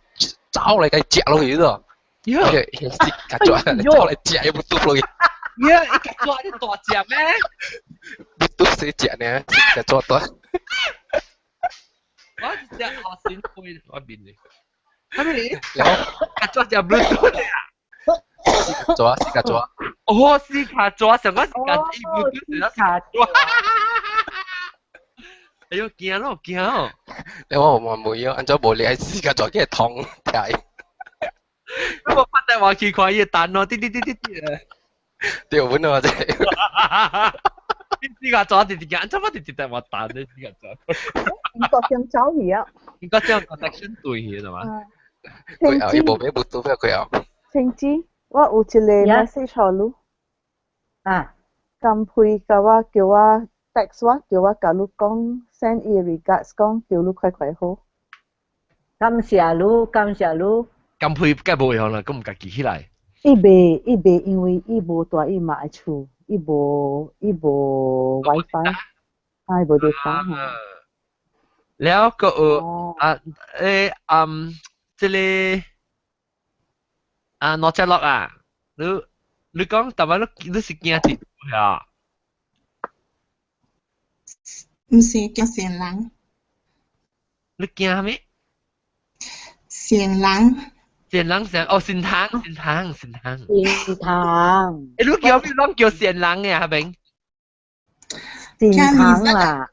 走來共伊食落去咯。喲，曱甴走來食伊 Bluetooth 落去。喲，伊曱甴你大隻咩？Bluetooth 細隻呢，曱甴大。我一隻學先飛我面哩。係咪？曱甴食 Bluetooth 啊？做啊，四卡做啊。哦，四卡做，上個四卡，伊無對是卡做。哎呦，驚咯，驚哦！你話我問冇要，按照無你係四卡做，嘅痛睇。我發電話去看伊單咯，滴滴滴滴滴。對，本啊，真係。四卡做滴滴驚，怎麼滴滴電話單咧？四卡做。唔覺點走去啊？應該這樣 connection 對去係嘛？佢後伊無咩無拄佢後。青子，我有一個 message 予你。啊。金佩甲我叫我 text 我，叫我共你講 send 伊 regards，講叫你快快好。感謝你，感謝你。金佩梗係無用啦，咁毋家記起來。伊袂，伊袂，因為伊無蹛伊媽的厝，伊無伊無 WiFi，啊，伊無 data。了個有啊誒嗯，這個啊，哪隻落啊？你你講，但係你你是驚佇啊？毋是驚善人。你驚咩？善人。善人善哦，善堂善堂善堂。善堂。誒，你叫咩？攏叫善人嘅阿明。善堂啦。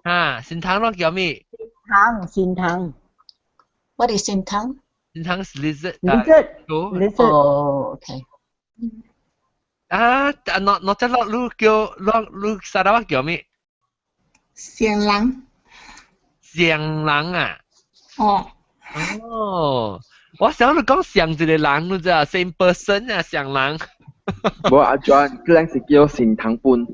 啊，善堂攏叫咩？堂善堂。 What is 善堂？善堂是 lizard。 Lizard。 Lizard。哦，OK。啊，哪哪隻落你叫你你沙拉瓦叫咩？善人。善人啊？哦。哦，我想你講上一個人，你知啊？Same person 啊，上人。無阿 John，佢人是叫善堂本。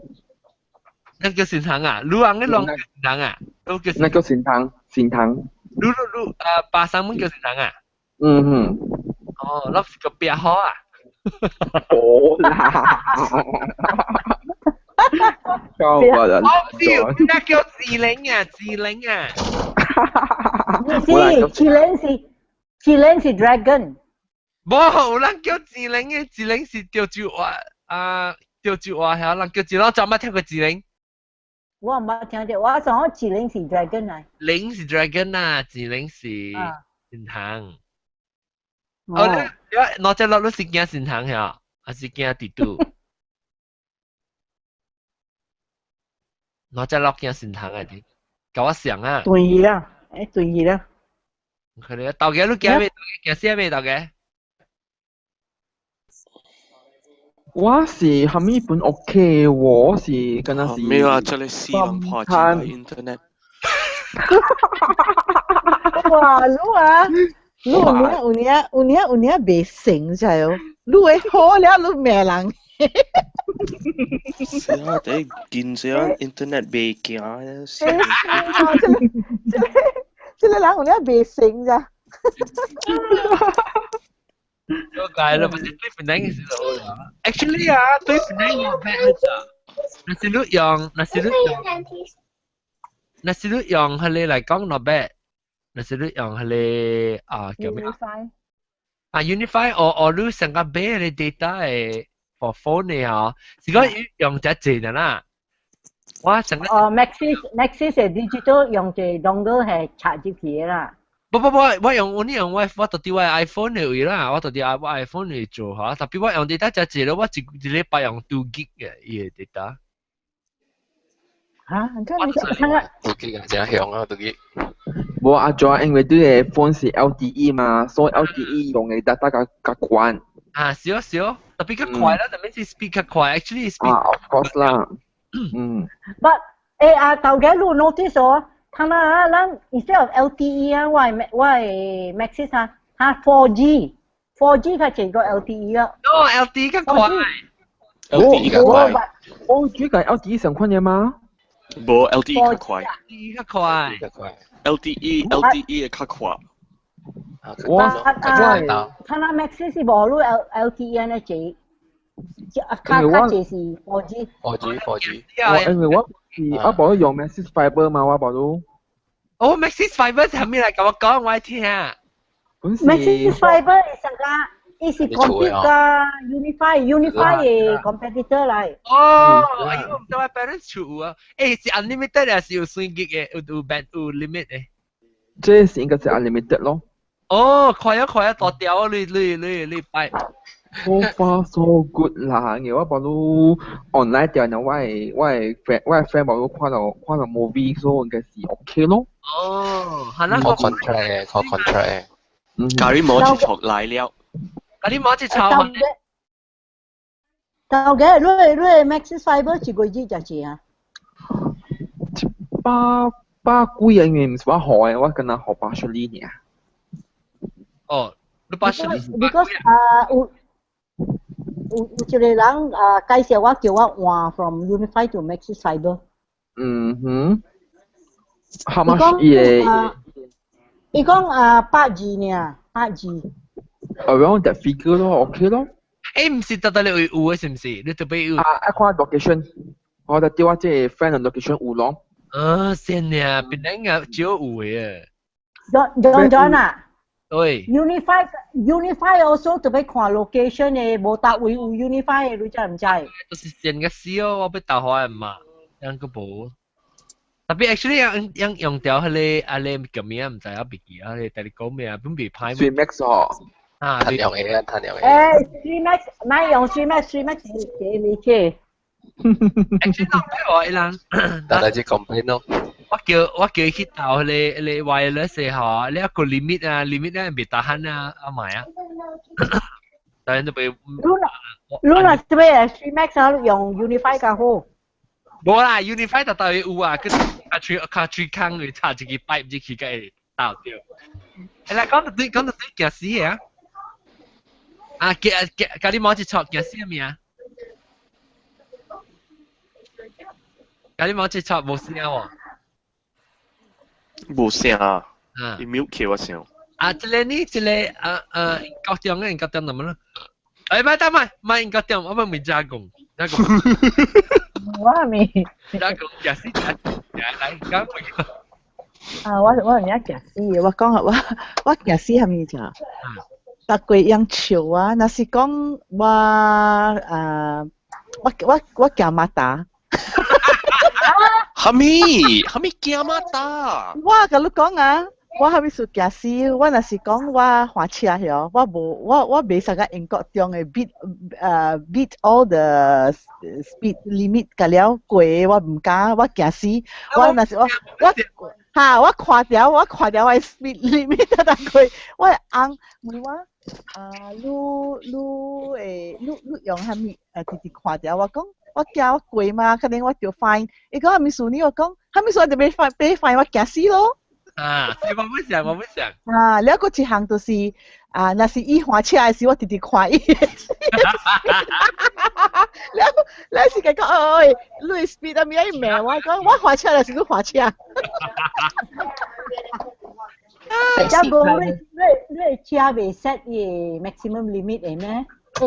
那叫善堂啊？你人你攏叫善堂啊？都叫。那叫善堂，善堂。你你你啊，巴生門叫善堂啊？嗯哼。哦，那是個別號啊。冇啦。夠啦。我知，那叫志玲啊，志玲啊。唔是，志玲是志玲是 dragon。無，有人叫志玲嘅，志玲是潮州話啊，潮州話係人叫志玲，我怎捌聽過志玲？我毋捌聽著，我想講志玲是 dragon 啊。玲是 dragon 啊，志玲是善堂。哦，你哪隻落你是驚善堂呀？還是驚蜘蛛？哪隻落驚善堂啊？啲，共我想啊。斷去啦，誒斷去啦。可能豆家你驚咩？驚啥咩？豆家？我是蝦米本 OK，我是敢若是。沒有啊，這裡死人破錢 internet。哇，你啊，你有影有影有影有影袂成才哦，你會好了，你罵人。是啊，第見這 internet 袂行啊。這個這個這個人有影袂成咋？了解啦，不是對本來是好啦。Actually 啊，對本來有 bad 咋？若是你用，若是你用，若是你用彼个來講 not bad。若是你用彼个啊叫咩？啊，Unifi 或或你上個買个 data 的 for phone 的吼，是講用遮濟的啦。我上個哦，Maxis Maxis 係 digital 用一個 dongle 係插入去的啦。不不不，我用我用我我到底我 iPhone 的位啦，我到底我 iPhone 的做嚇，特別我用 data 遮濟咯，我一一禮拜用 2 gig 嘅伊個 data。嚇？你看你看看。 2 gig 啊，真響啊，2 gig。無阿 John，因為你个 phone 是 LTE 嘛，所以 LTE 用的 data 較較懸。啊，是哦是哦，特別較快啦，特別是 speed 較快，actually speed。啊，of course 啦，嗯。 But 誒啊，頭家你 notice 哦，他們啊，咱 instead of LTE 啊，我的我的 Maxis 啊，它 4G，4G 較濟過 LTE 啦。哦，LTE 較快。 LTE 較快。 4G 佮 LTE 相款的嗎？無 LTE 較快。 LTE 較快。較快。 LTE LTE 會較快。我啊，他那 Maxis 是無你 L LTE 按呢濟，較較濟是 4G。 4G 4G。我因為我是我無用 Maxis Fiber 嘛，我無都。哦，Maxis Fiber 係咩嚟？共我講，我愛聽。 Maxis Fiber 是啥個？伊是 compete 佮 Unifi Unifi 的 competitor 來。哦，哎呦，毋知我 parents 厝有啊？欸，是 unlimited 還是有算 gig 的？有有 band 有 limit 的？這是應該是 unlimited 咯。哦，快啊快啊，大條啊！你你你你擺。So far so good 啦，因為我幫你 online 掉，然後我的 friend 幫我看到 movie，所以應該是 OK 咯。哦，係啦，靠 contract 靠 contract。咖喱毛一撮來了。咖喱毛一撮。究竟你 Maxis Fibre 一個月食錢啊？百幾啊，因為唔是我學嘅，我跟他學 partially 爾。哦，你 partially。 Because 啊有一個人啊介紹我叫我換 from Unifi to Maxis Fibre。嗯哼。How much 伊個？伊講啊120爾，120。 Around that figure 咯，OK 咯。誒，唔是特特你會有嘅，是唔是？你特別有。啊，一看 location，我就叫我這個 friend 嘅 location 有咯。啊，先呀，邊兩個少有嘅。 John John John 啊。對。 Unifi also 特別看 location 嘅，無搭位有 Unifi 嘅，你知唔知？就是先個死哦，我欲投花嘛，樣個無。特別 actually 樣樣用掉彼個啊個叫咩唔知啊，別記啊，你第你講咩啊，本袂歹。 Streamax 哦。啊，趁用嘅啊，趁用嘅。誒，Streamax 買用 Streamax，Streamax 幾未去？ Actually 唔係我伊人，但係只 complain 咯。我叫伊去投彼個 wireless 嘅吼，你一個 limit 啊，limit 咧袂 tahan 啊，啊買啊。但係都袂。你若這邊 Streamax 啊，用 Unifi 較好。無啦，Unifi 特特有啊，佢卡吹卡吹空佢插一個 pipe 入去，佢會倒掉。來講到對，驚死嘅啊！啊，驚驚，甲你摸一撮驚死咩啊？甲你摸一撮無聲喎。無聲啊！啊，伊 mute 起我聲。啊，這個呢，這個啊啊，高中嘅高中怎麼了？哎，咪得咪，咪高中，我咪未加工，加工。我咪。加工，驚死驚，來講唔啊，我唔曉驚死，我講我驚死蝦米啫？逐過用笑啊，若是講我啊，我驚馬達。蝦米蝦米驚馬達？我共你講啊，我蝦米事驚死？我若是講我駛車曉，我無我袂使個英國中的 beat all the speed limit 甲了過，我毋敢，我驚死。我若是我哈，我看著我 speed limit 得過，我會翁問我啊，你你用蝦米？直直看著我講。我驚我過嘛，可能我著 fine。伊講蝦米事呢？我講蝦米事我就欲 fine，欲 fine 我驚死咯。啊，我不想，我不想。啊，了閣一項就是啊，若是伊駛車的時，我直直看伊。了了是講哦，你 speed 啊，咪愛罵我講，我駛車就是你駛車。則無你車袂 set 伊 maximum limit 的咩？欸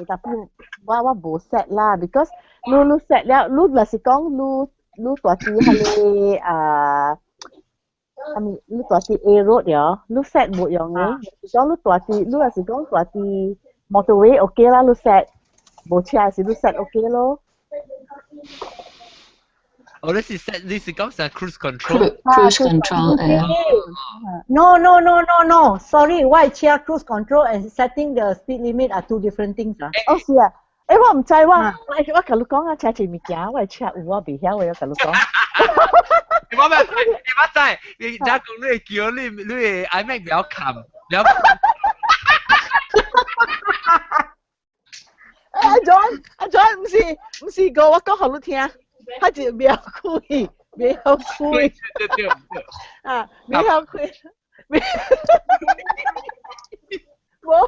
，tapi 我無 set 啦，because 你 set 了，你若是講你住佇彼個啊，啥物？你住佇 A road 了，你 set 無用的。是講你住佇，你若是講住佇 motorway OK 啦，你 set 無車時你 set OK 咯。哦，你是 set 你是講啥 cruise control？ Cruise control，誒。 No, no, no, no, no. Sorry, 我的車 cruise control and setting the speed limit are two different things 啊。哦是啊，欸我毋知我共你講啊，車一物件，我的車有我袂曉的，我共你講。你冇咩？你冇知？你而家講你會叫你的 iMac 不要冚，不要。阿 John，阿 John 毋是個，我講予你聽。他就袂曉開，袂曉開。對對對。啊，袂曉開。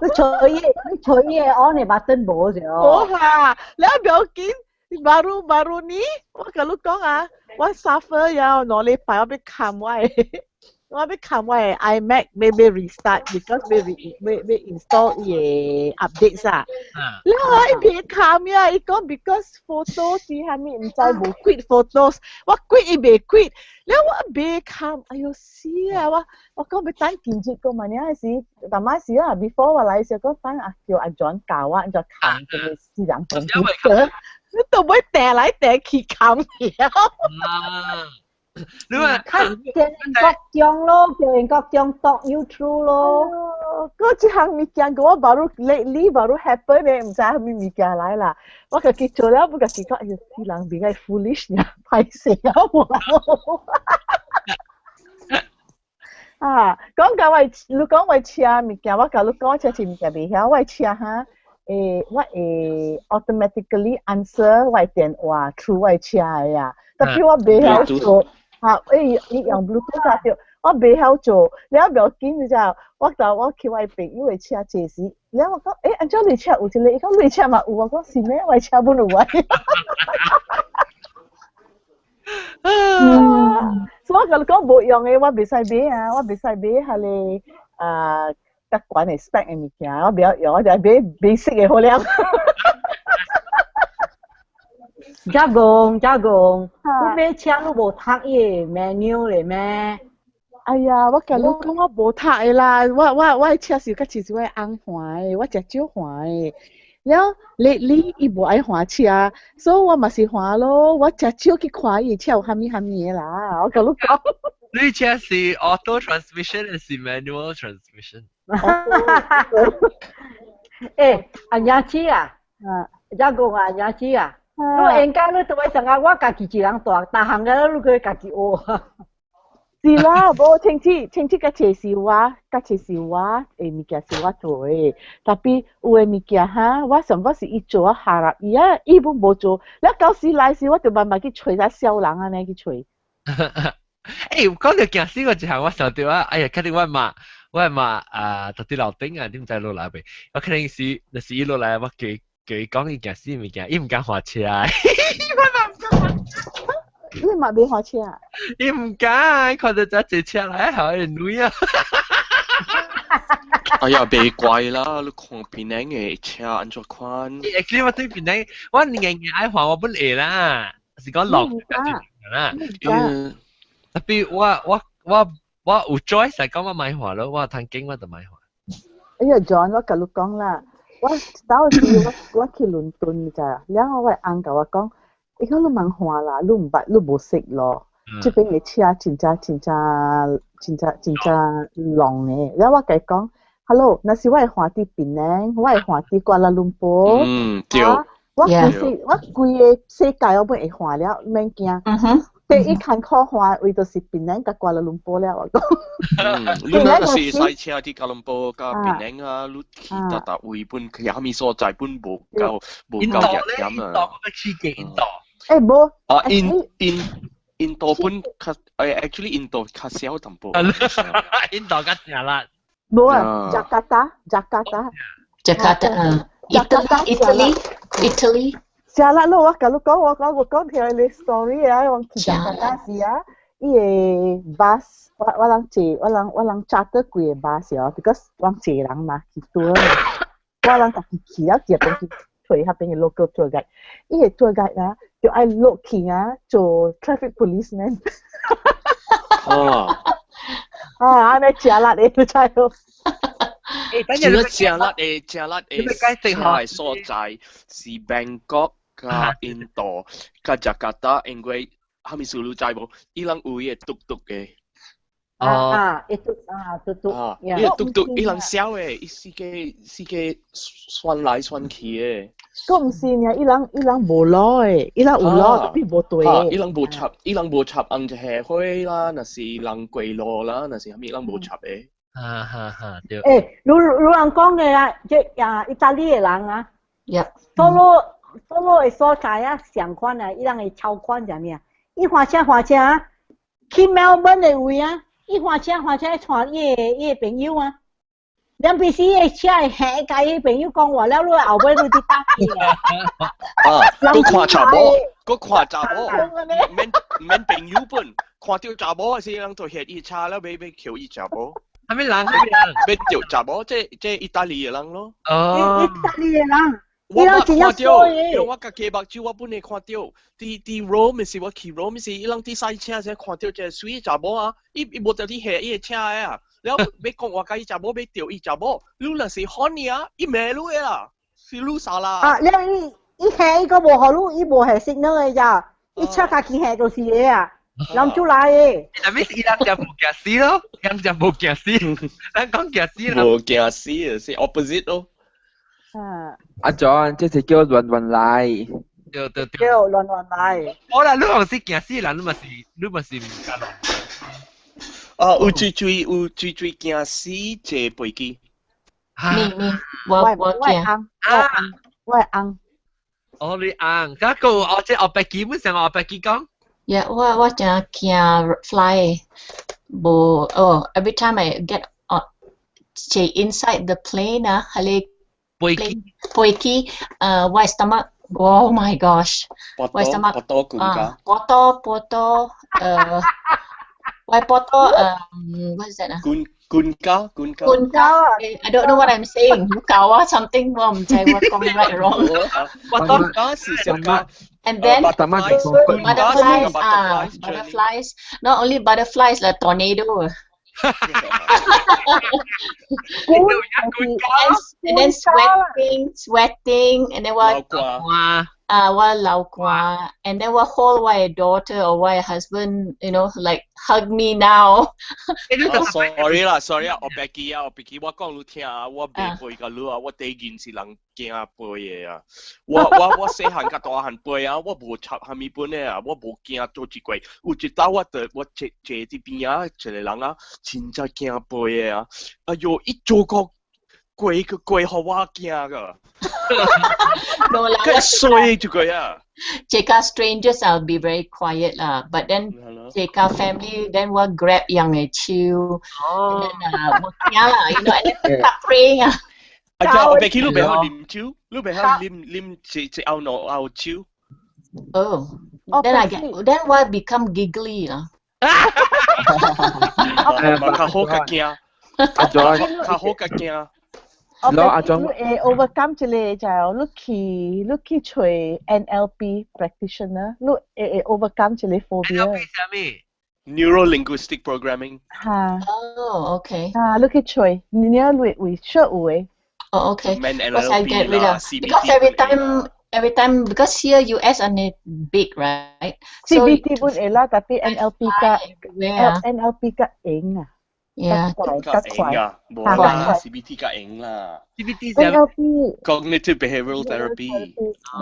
你吹伊 on 的 button 無著。無哈，了不要緊，baru baru 呢，我共你講啊，我 suffer 了2禮拜，我欲冚我的 iMac 欲 restart because 欲 install 伊的 updates 啊。了啊，伊袂冚呀，伊講 because photo 是啥物，毋知無 quit photos，我 quit 伊袂 quit，了我袂冚，哎喲死啊！我講欲等今日個嘛，爾時，逐擺時啊，before 我來時講等啊叫阿 John 教我按怎冚這個私人 computer，你都欲掟來掟去冚了。你話看叫英國中咯，叫英國中 talk you through 咯。嗰這項物件我 baru lately baru happen 嘅，毋知啥物物件來啦。我家己做了，我家己講，哎喲，死人變個 foolish 呢，歹勢啊，無啊，講到我，你講我車物件，我共你講車是物件袂曉，我車哈，我會 automatically answer 我電話 through 我車的啊，tapi 我袂曉做，哈，伊用 Bluetooth 啊對，我袂曉做，了不要緊，你知我就我去我朋友的車坐時，了我講，按怎你車有一個？伊講你車嘛有，我講是咩？我車本有啊。所以我共你講無用的，我袂使買啊，我袂使買彼个啊較懸的 spec 的物件，我袂曉用，我就買 basic 的好了。加工加工，你買車你無讀伊个 manual 咧咩？哎呀，我共你講我無讀的啦，我的車是較似是我翁還的，我誠少還的。了，你伊無愛還車，所以我嘛是還咯。我誠少去看伊車有啥物啥物的啦。我共你講。你車是 auto transmission 還是 manual transmission？阿娘子啊，阿公啊，娘子啊，你應該你都會想啊，我家己一人蹛，逐項個你閣家己學。是啦，無清楚清楚，較濟是我，較濟是我的物件是我做的，tapi 有的物件哈，我上擺是伊做啊下啦，伊啊伊本無做，了到時來時我就慢慢去揣下小人按呢去揣。講到驚死我一項，我想到啊，哎呀，肯定我嘛啊，佇樓頂啊，你毋知落來未？我肯定是，若是伊落來，我叫叫伊講伊驚死物件，伊毋敢換車。我嘛毋敢換。你嘛袂換車？伊毋敢，看到這坐車來，好個女啊！哎呀，袂怪啦，你看檳城的車按怎款？ Actually 我對檳城，我硬硬愛換，我本會啦，是講落啦。嗯。 Tapi 我有 choice 係講我買換咯，我通揀我就買換。哎呀，John，我共你講啦，我到時我去倫敦你知啊，然後我翁共我講，伊講你茫換啦，你毋捌，你無識咯。這邊的車真正真正真正真正浪的，然後我共伊講，Hello，若是我會換佇檳城，我會換佇瓜拉倫坡，對，我其實我規个世界我本會換了，免驚。第一艱苦換位就是檳城佮瓜拉倫坡了，我講。你若是駛車佇吉隆坡佮檳城啊，你去逐逐位本去啥物所在本無夠無夠熱點啊。印度我去過印度。無。啊，印度本較actually 印度較少淡薄。印度較正啦。無啊，Jakarta，Jakarta。 Jakarta，Italy，Italy，Italy。食啦咯，我共你講，我講聽你 story 啊，我去 Jakarta 時啊，伊個 bus，我人坐，我人 charter 幾個 bus 哦，because 我坐人嘛，去 tour 嘛，我人家己去了，直接去揣彼邊的 local tour guide，伊個 tour guide 啊，就愛落去啊，做 traffic policeman。哦。啊，按呢食力的，你知無？除咗食力的，食力的車的所在是 Bangkok 佮印度佮雅加達，因為啥物事你知無？伊人有伊個嘟嘟的。哦。啊，伊嘟啊嘟嘟。啊，伊個嘟嘟，伊人痟的，伊四界四界旋來旋去的。閣毋是爾，伊人無路的，伊人有路，tapi 無對。伊人無插，伊人無插紅一花啦，若是人過路啦，若是啥物人無插的。哈哈哈，對。你人講的啊，這啊，意大利的人啊，所有所有的所在啊，相款啊，伊人會超款啥物啊？伊換車換車啊，去 Melbourne 的位啊，伊換車換車帶伊的朋友啊，兩邊時伊的車會嚇共伊朋友講話了，你後尾你佇搭去啊？啊，閣看查某，閣看查某，免免朋友本，看著查某的時，人就嚇伊車了，欲欲抾伊查某。啥物人？啥物人？欲著查某，這意大利的人咯。哦。意大利的人。我捌看著，因為我家己目睭我本會看著，佇 Rome 時，我去 Rome 時，伊人佇賽車時看著一個媠查某啊，伊無著佇嚇伊的車的啊，了欲講話共伊查某欲著伊查某，你若是喊伊啊，伊罵你的啦，是你啥啦？啊，了伊伊嚇伊閣無予你，伊無下 signal 的咋，伊車家己嚇就是的啊。人出來嘅。但係伊人就無驚死咯，人就無驚死，咱講驚死啦。無驚死啊，是 opposite 咯。啊。阿 John，這是叫亂亂來。對對對。叫亂亂來。好啦，你講是驚死人，你嘛是毋敢咯。啊，有最最有最最驚死坐飛機。你你我驚。我係翁。哦，你翁，嗰個我即係我白基本上我白基講。 Yeah，我真驚 fly，無哦，every time I get on，坐 inside the plane 啊，係飛機飛機，我 stomach，oh my gosh，我 stomach 腹肚啊，腹肚腹肚，我腹肚what is that 啊？滾滾膠滾膠。滾膠，I don't know what I'm saying，搞啊 something，我唔知我講 right or wrong。腹肚膠是什麼？ And then butterflies, ah, butterflies. Not only butterflies, like tornado. And then sweating, sweating, and then what? 我流汗，and then 我 hold my daughter or my husband, like hug me now. Sorry 啦，sorry 啊，我白記啊，我白記，我講你聽啊，我袂飛甲你啊，我第一件是人驚飛的啊，我細漢甲大漢飛啊，我無插蝦米本的啊，我無驚做一過，有一道我就我坐坐佇邊啊，一個人啊，真正驚飛的啊，哎喲，伊做個過個過予我驚個。 No 啦，佢衰就個啊。這個 strangers I'll be very quiet 啦，but then 這個 family then 我 grab 人的手，and then 我驚啦，and then start praying 啊。啊，呀，我別去，你袂曉啉酒，你袂曉啉啉一一甌兩甌酒。 Oh, then I get then 我 become giggly 啦。嘛較好較驚，阿 John 較好較驚。我咯阿 John 你會 overcome 這個就你去揣 NLP practitioner，你會 overcome 這個 phobia。啥物？ Neuro linguistic programming。嚇。 Oh, okay. 啊，你去揣，你你會會 sure 有的。 Oh, okay. Man Because I NLP get rid 啦 of ，CBT because every time because here US only big, right? So CBT 本會啦，tapi NLP 較 everywhere 啊 NLP 較型啊。 Yeah. 較快，較快。較型啊，無啦，CBT 較型啦。 CBT NLP Cognitive behavioral therapy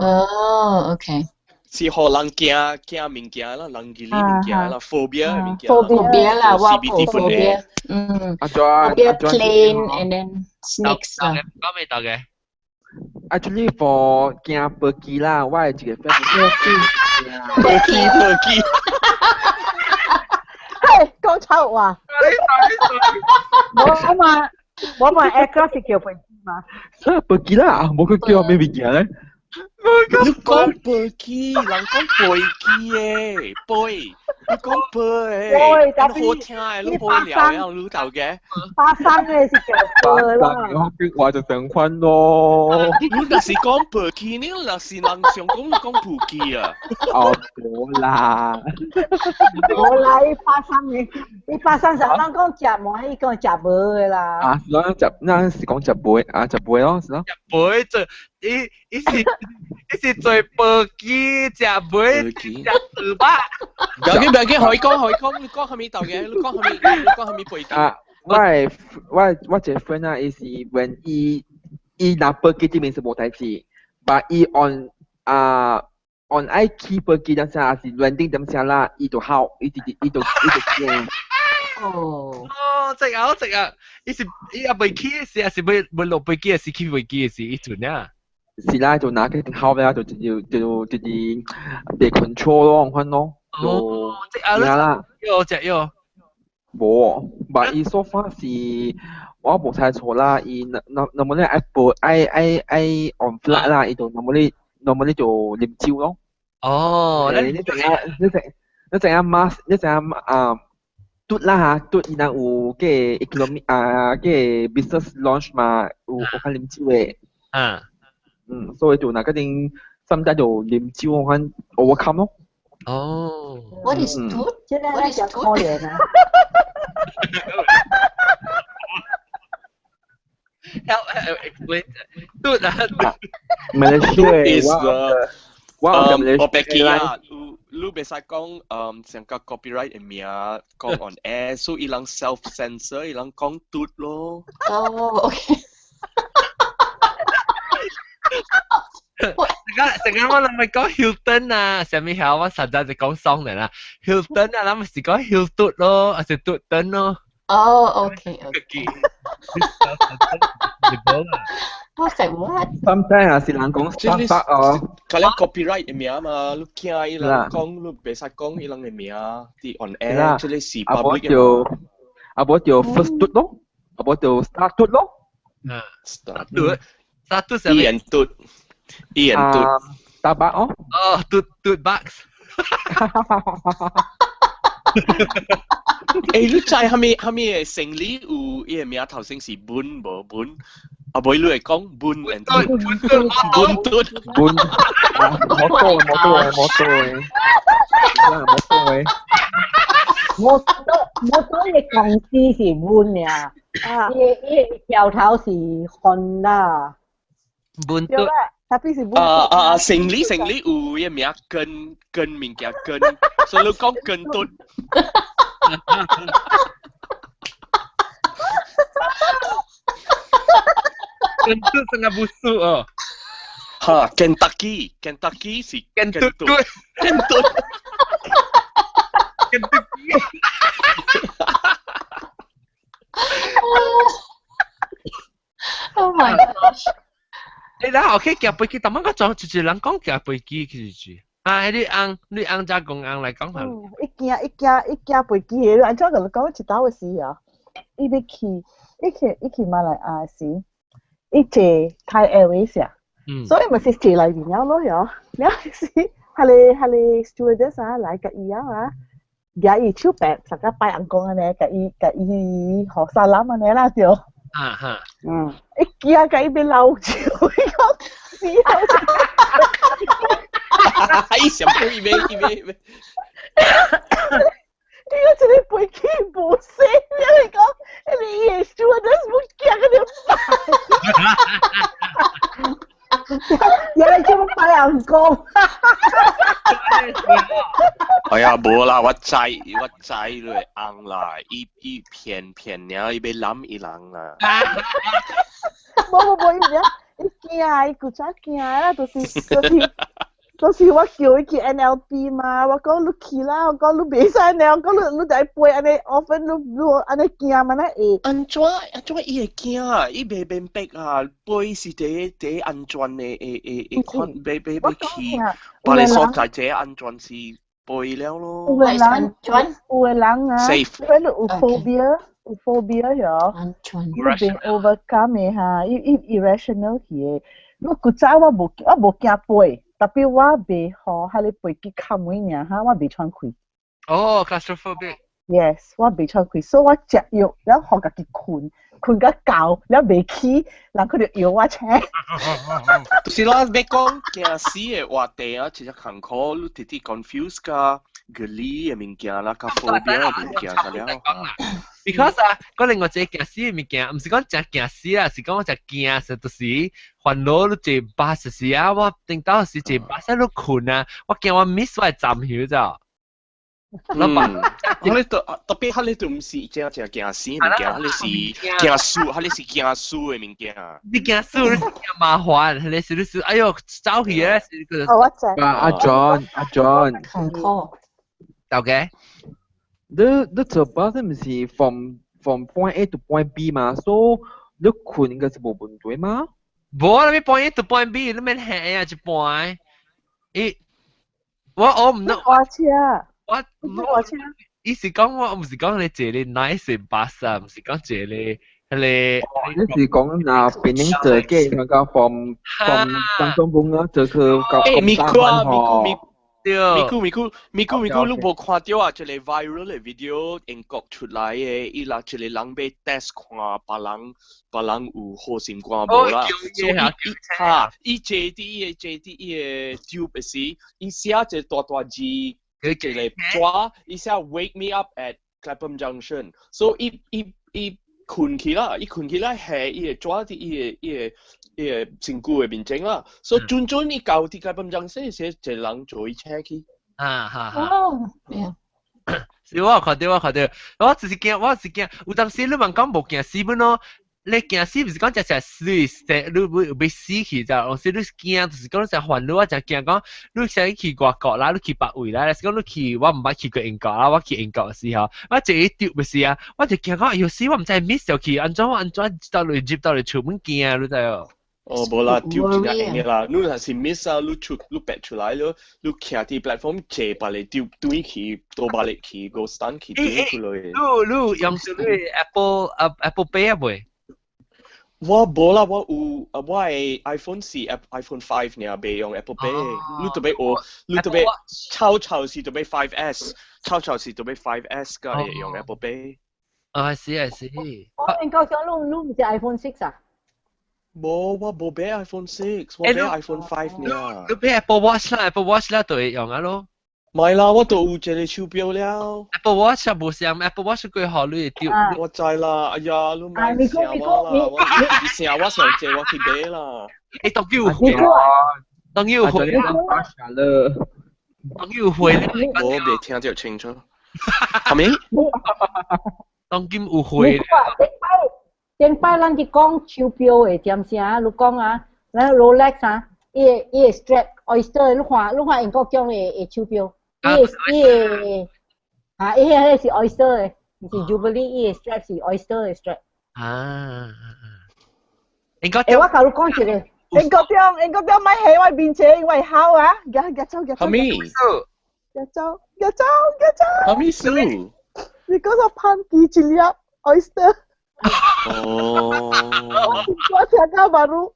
Oh, okay. 是予人驚驚物件啦，人記物件啦，phobia 的物件。 Phobia 啦，我 CBT 本 phobia，嗯阿 John， phobia 阿 John plane and then snakes 啦。講未到嘅？ Actually for 驚飛機啦，我有一個 friend 飛機飛機。嘿，講臭話。我嘛，我嘛 aircraft 是叫飛機嘛。飛機啦，無佢叫咩物件咧？你講飛機，人講飛機誒，飛，你講飛飛誒，你好聽誒，你好聊啊，你頭嘅。發生嘅是叫飛啦。我話就成款咯。你若是講飛機，你若是人想講你講飛機啊。哦，無啦。無啦，伊發生嘅，伊發生時人講食糜，伊講食無的啦。啊，是咯，食，咱是講食糜啊，食糜咯，是咯。糜做，伊伊是伊是做飛機食糜食豬肉。唔要緊，唔要緊，可以講，可以講，你講蝦米豆嘅？你講蝦米？你講蝦米飛機？啊，我一個 friend 啊，伊是 when 伊拿飛機這邊是無代誌，but 伊 on 啊 on 愛起飛機點聲，還是 landing 點聲啦，伊就哭，伊直直伊就驚。哦。哦，這啊這啊，伊是伊也未起的時，還是未落飛機，還是起飛機的時，伊陣啊。是啦，就拿去哭啦，就就就就是被 control 咯，款咯。哦，這啊，啦。喲，隻喲。無，但伊 so far 是我無猜錯啦，伊那那那麼咧愛報愛愛愛 on flight 啦，伊就 normally 就啉酒咯。哦，你知影你知你知影 mask 你知影啊？嘟啦嚇，嘟伊若有個 economy 啊個 business lounge 嘛，有較啉酒的。啊。嗯，所以就那個陣，甚至就啉酒款 overcome 咯。哦。 What is 嘟？現在 What is 真可憐啊！ Help explain. 嘟啊。 Malaysia is the 我我白記啊，你袂使講成個 copyright 嘅名講 on air，所以伊人 self censor，伊人講嘟咯。哦，OK。成個我諗咪講 Hilton 啊，上面係我實在就講喪嚟啦。Hilton 啊，諗咪是講 Hilton 咯，還是 Hilton 咯？哦，OK。我 was like what？ Sometimes 啊是人講 Starbucks 哦。佢咧 copyright 嘅名嘛，你驚伊人講，你袂使講伊人嘅名，啲 on air，這個是 public 嘅。就啊無就 first 嘟咯，啊無就 start 嘟咯。嗯，start 嘟，start 嘟上面。一人嘟。一人嘟。 Starbucks 哦。哦，嘟嘟 box。欸，你知蝦米蝦米嘅成理有伊個名頭先是本無本？啊，無你會講本 and 本本嘟本，摩托摩托摩托嘅，摩托嘅。摩托摩托嘅公司是本呀，伊伊條頭是 Honda。本嘟。特別是啊啊啊！成理成理有伊個名根根物件根，所以你講根嘟。Kentut setengah busuk oh. Ha, Kentucky, Kentucky 是 Kentut. Kentut. Kentucky. Oh my gosh. 你啦，OK，夾飛機，但係我仲一人講夾飛機其實是。啊，你翁你翁加公翁來講下。一驚一驚一驚飛機的，按怎共你講一道的事啊？伊欲去，伊去伊去馬來亞時，伊坐 Thai Airways 啊，所以咪是坐內面了咯，喲。了是，彼個彼個 stewardess 啊來共伊啊，舉伊手臂，大家拜翁公按呢，共伊共伊予沙攬按呢啦對。啊哈。嗯。伊驚共伊欲流笑，伊講死啊！伊想講伊欲伊欲伊欲。伊個一个飛機無聲，你講，你伊個 stewardess 無驚個就原來這麼拜翁公。哎呀，無啦，我知我知你會翁啦，伊伊騙騙爾，伊欲攬伊人啦。無無無，伊毋伊驚，伊古早驚啦，就是就是就是我叫伊去 NLP 嘛，我講你去啦，我講你袂使呢，我講你你就愛飛按呢，often 你你按呢驚嘛，那會。按怎按怎伊會驚啊？伊袂明白啊！飛是第一第一安全的，會會會看欲欲欲去，別个所在這安全是飛了咯。有的人有的人啊， Safe 因為你有 phobia，有 phobia 喲，你袂 overcome 的哈，伊伊 irrational 去的。我古早我無我無驚飛。特別我袂予彼个飛機較尾爾哈，我袂喘氣。哦，claustrophobic。 Yes，我袂喘氣，所以我食藥了，予家己睏，睏甲夠，了袂起，人佢就搖我車。就是啦，欲講驚死的話題啊，其實艱苦，你直直 confuse 甲 geli 的物件啦，甲 phobia 的物件啥了。 Because 啊，我另外一個驚死的物件，毋是講誠驚死啦，是講我誠驚，是就是煩惱你坐巴士時啊，我頂到時坐巴士你睏啊，我驚我 miss 我的站曉咋。嗯，我咧特特別，彼個就毋是真正驚死物件，彼個是驚輸，彼個是驚輸的物件。你驚輸，你驚麻煩，彼個是你是哎喲走去咧是個。哦，我知。啊，阿 John，阿 John。坎坷。 OK。你你坐巴士毋是 from point A to point B 嘛？所以你睏應該是無問題嘛？無，你 point A to point B，你免下啊一半。伊，我我毋我車。我我車。伊是講我毋是講你坐咧 nice bus 啊，毋是講坐咧彼个。你是講若檳城坐機，剛剛 from 當中公啊，坐去到欸，咪大姑啊，灣吼。咪姑咪姑咪姑咪姑咪姑，你無看著啊？一个 viral 的 video 英國出來的，伊拉一個人欲 test 看別人別人有好心肝無啦。所以伊哈，伊坐佇伊个坐佇伊个 tube 的時，伊寫一個大大字，一個紙，伊寫 wake me up at Clapham Junction。所以伊伊伊睏去啦，伊睏起來下伊個紙佇伊個伊個。伊個身軀的面前啦，所以準準伊到佇 Clapham Junction 時，一個人坐伊車去。啊哈哈。哦，yeah。是我有看到，我看到，我只是驚，我是驚，有當時你問講無驚死本咯。你驚死毋是講只只死，你會會死去就，有時你驚就是講你成煩惱，我就驚講你想去外國啦，你去別位啦，是講你去我毋捌去過英國啦，我去英國的時候，我一個丟不是啊，我就驚講哎喲死，我毋知 miss 咗去，按怎我按怎到嚟入到嚟厝門驚，你知無？哦，無啦，丟真正用的啦。你若是 miss 啊，你出你白出來了，你徛佇 platform 坐別個丟轉去，倒別個去，go stand 去轉出來。你用啥物 Apple Pay 啊未？我無啦，我有啊，我的 iPhone 是 iPhone 5 爾，袂用 Apple Pay。你特別有，你特別抄抄是特別 5S，抄抄是特別 5S 才會用 Apple Pay。啊，是啊是。我應該講你你毋是 iPhone 6 啊？無，我無買 iPhone 6，我買 iPhone 5 爾。你買 Apple Watch 啦，Apple Watch 啦，就會用啊咯。唔係啦，我都有一個手錶了。 Apple Watch 啊，無相，Apple Watch 幾好你會丟。我知啦，哎呀，你莫笑我啦，我你笑我上借我去買啦。欸，當有回，當有回，當有回咧。我未聽到清楚。係咪？當今有回。頂擺咱去講手錶的點聲，你講啊，咱 Rolex 啊，伊個伊個 strap Oyster，你看你看英國獎的的手錶。伊個伊個啊，伊迄個是 Oyster 的，毋是 Jubilee，伊個 strap 是 Oyster 的 strap。啊，應該。欸，我共你講一個，英國中英國中莫喺我面前，因為好啊，夾夾走夾走。係咪？夾走夾走夾走。係咪數？Because 我攀記一粒 oyster。哦。我聽到馬路。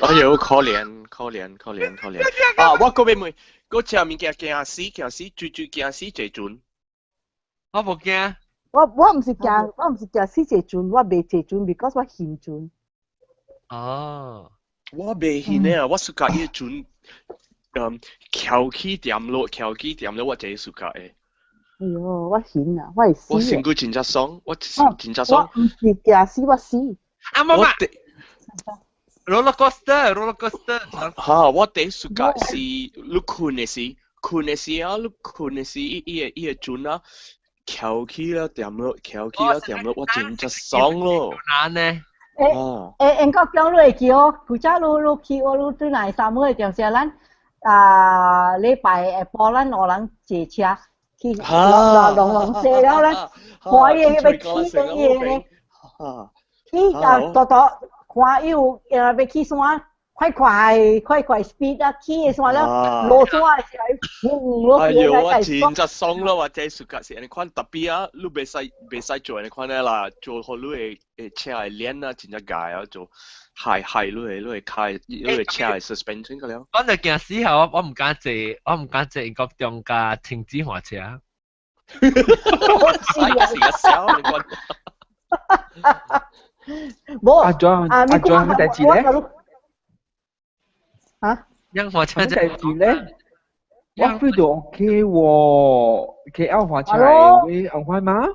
哎呦，可憐可憐可憐可憐！啊，我閣欲問，閣食物件驚死驚死，最最驚死坐船。我無驚。我我毋是驚，我毋是驚死坐船，我袂坐船，because 我嫌船。哦。我袂嫌的啊，我 suka 伊船，嗯，翹起踮落，翹起踮落，我這 suka 的。哎喲，我嫌啊，我會死。我身軀真正爽，我真正爽。我毋是驚死，我死。啊媽媽。Roller coaster，roller coaster。嚇！我第 suka 是你睏的時，睏的時啊，你睏的時，伊伊個伊個船啊，翹起了踮落，翹起了踮落，我真正爽咯。難呢？欸欸，英國講你會記哦，古早你你去我你轉來三個點時，咱啊禮拜下晡咱五人坐車去落落龍龍了咧，看伊欲起倒伊個咧，起啊多多。看伊有呃欲起山，快快快快 speed 啊，起的山了，落山的時候，轟落哎喲，我真正爽咯！我這 suka 是按呢款，特別啊，你袂使袂使做按呢款的啦，做予你的的車的鏈啊，真正𠢕啊，做害害你的你的開你的車的 suspension 個了。講到驚死後，我我毋敢坐，我毋敢坐英國中間停止換車。我是個笑你講。無阿 John 阿 John 乜代志咧？嚇？因換車乜代志咧？我 feel 到 OK 喎，KL 換車會按快嗎？